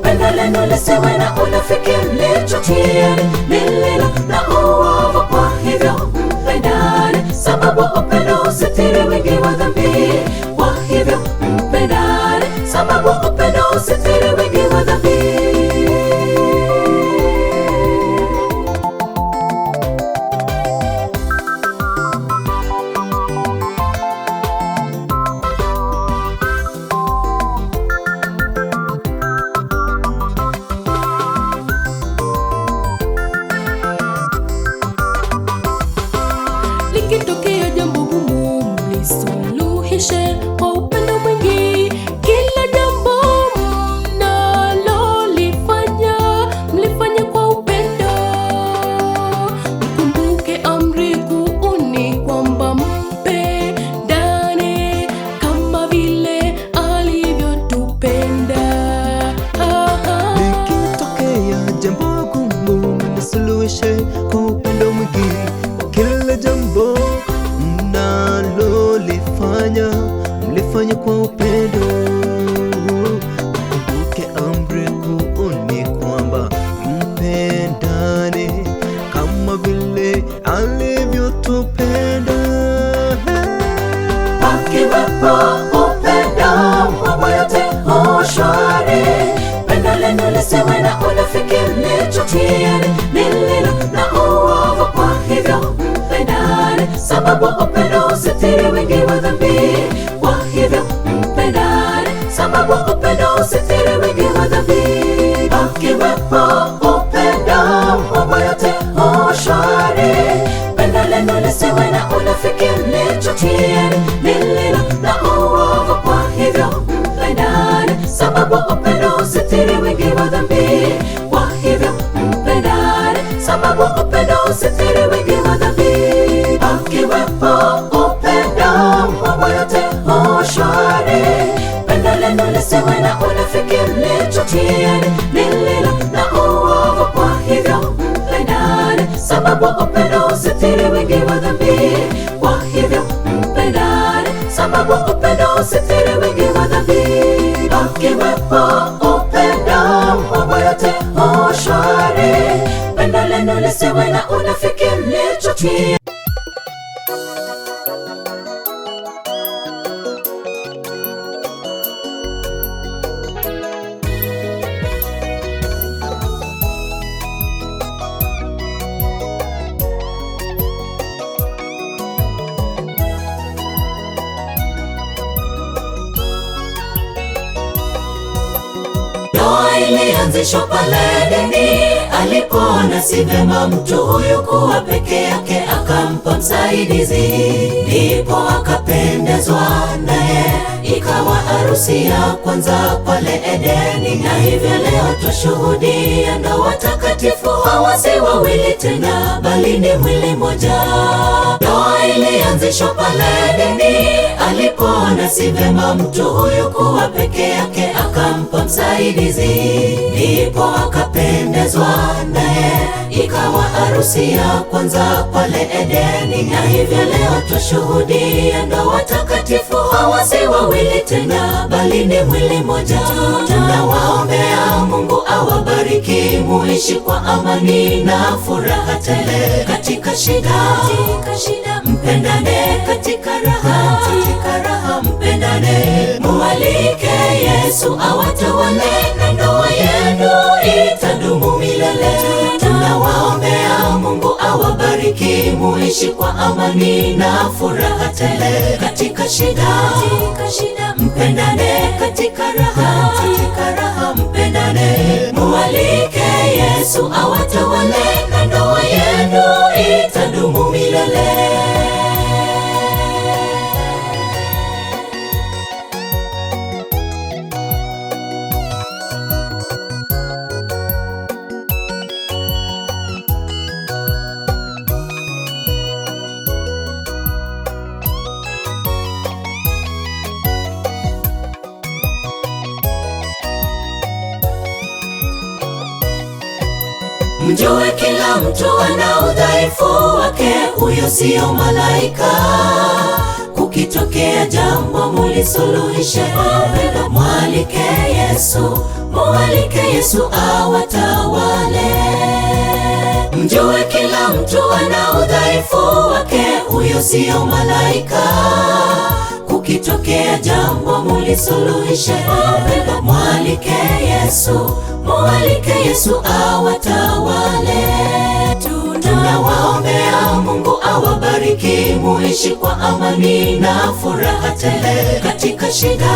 Pendo lenu lisiwe na unafiki, mlichukiane lililo na uovu, kwa hivyo mpendane, sababu upendo husitiri wingi wa dhambi. Kwa hivyo mpendane, sababu upendo husitiri wingi wa dhambi. Likitokea jambo gumu, mlisuluhishe kwa upendo mwingi. Kila jambo mnalolifanya, mlifanye kwa upendo. Mkumbuke amri kuu ni kwamba mpendane kama vile alivyotupenda. moja, mlifanye kwa upendo. Mkumbuke amri kuu ni kwamba mpendane kama vile alivyotupenda. Pakiwepo upendo, mambo yote huwa shwari. Pendo lenu lisiwe na unafiki, mlichotiani lililo na uovu, kwa hivyo mpendane, sababu upendo husitiri wingi wa dhambi. Kwa hivyo mpendane, sababu upendo husitiri wingi wa dhambi. Pakiwepo upendo, mambo yote huwa shwari. Pendo lenu lisiwe na unafiki, mlichotiani lililo na uovu, kwa hivyo mpendane, sababu upendo husitiri wingi wa dhambi. Kwa hivyo mpendane, sababu upendo husitiri wingi wa dhambi. Pakiwepo upendo, mambo yote huwa shwari. Pendo lenu lisiwe na unafiki, mlichotiani lililo na uovu, kwa hivyo mpendane, sababu upendo husitiri wingi wa dhambi. Kwa hivyo mpendane, sababu upendo husitiri wingi wa dhambi. Pakiwepo upendo, mambo yote huwa shwari. Pendo lenu lisiwe na unafiki, mlichotia. Ilianzishwa pale Edeni, alipoona si vema mtu huyu kuwa peke yake, akampa msaidizi. Ndipo akapendezwa naye, ikawa harusi ya kwanza pale Edeni. Na hivyo leo twashuhudia ndoa takatifu, hawa si wawili tena, bali ni mwili mmoja. Ndoa ilianzishwa pale Edeni, alipoona si vema mtu huyu kuwa peke yake, akampa msaidizi. Ndipo akapendezwa naye, ikawa harusi ya kwanza pale Edeni. Na hivyo leo twashuhudia ndoa takatifu, hawa si wawili tena, bali ni mwili mmoja. Tunawaombea Mungu awabariki, muishi kwa amani na furaha tele. Katika shida mpendane, katika raha mpendane. Mualike Yesu awatawale, na ndoa yenu itadumu milele. Tunawaombea Mungu awabariki, muishi kwa amani na furaha tele. Katika shida mpendane, katika raha mpendane. Mualike Yesu awatawale, na ndoa yenu itadumu milele. Mjue kila mtu ana udhaifu wake, huyo sio malaika. Kukitokea jambo mulisuluhishe, mwalike Yesu, mwalike Yesu awatawale. Mjue kila mtu ana udhaifu wake, huyo sio malaika. Kukitokea jambo mulisuluhishe, mwalike Yesu, mwalike Yesu awatawale. Tunawaombea Mungu awabariki, muishi kwa amani na furaha tele. Katika shida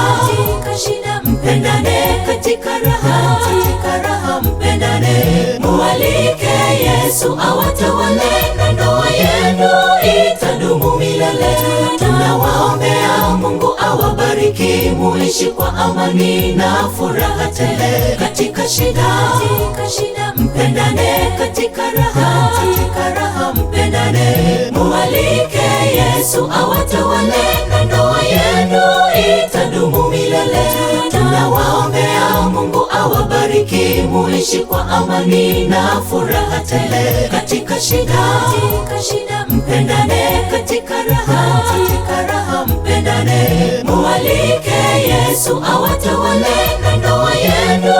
mpendane, katika raha mpendane. Mualike Yesu awatawale, na ndoa yenu itadumu milele. Tunawaombea Mungu awabariki, muishi kwa amani na furaha tele. Katika shida mpendane, katika raha mpendane. Mualike Yesu awatawale, na ndoa yenu itadumu milele. Tunawaombea Mungu awabariki, muishi kwa amani na furaha tele. Katika shida mpendane, katika raha raha mpendane. Mualike Yesu awatawale na ndoa yenu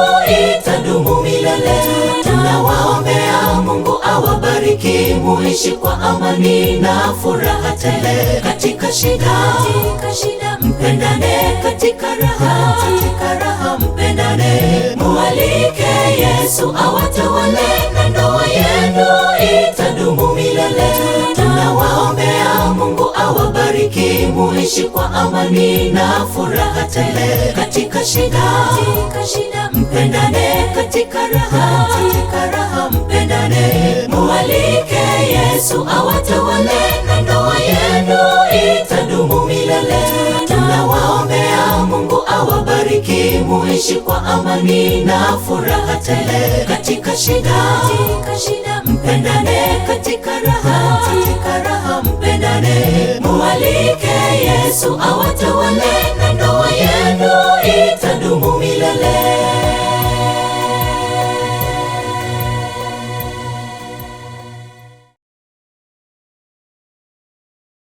itadumu milele. Tunawaombea Mungu awabariki, muishi kwa amani na furaha tele. Katika shida mpendane, katika raha mpendane. Mualike Yesu awatawale na ndoa yenu itadumu milele. Tunawaombea Mungu awabariki, muishi kwa amani na furaha tele. Katika shida mpendane, katika raha mpendane. Mualike Yesu awatawale na ndoa yenu itadumu milele. Tunawaombea Mungu awabariki, muishi kwa amani na furaha tele. Katika shida mpendane, katika raha mpendane. Mualike Yesu awatawale na ndoa yenu itadumu milele.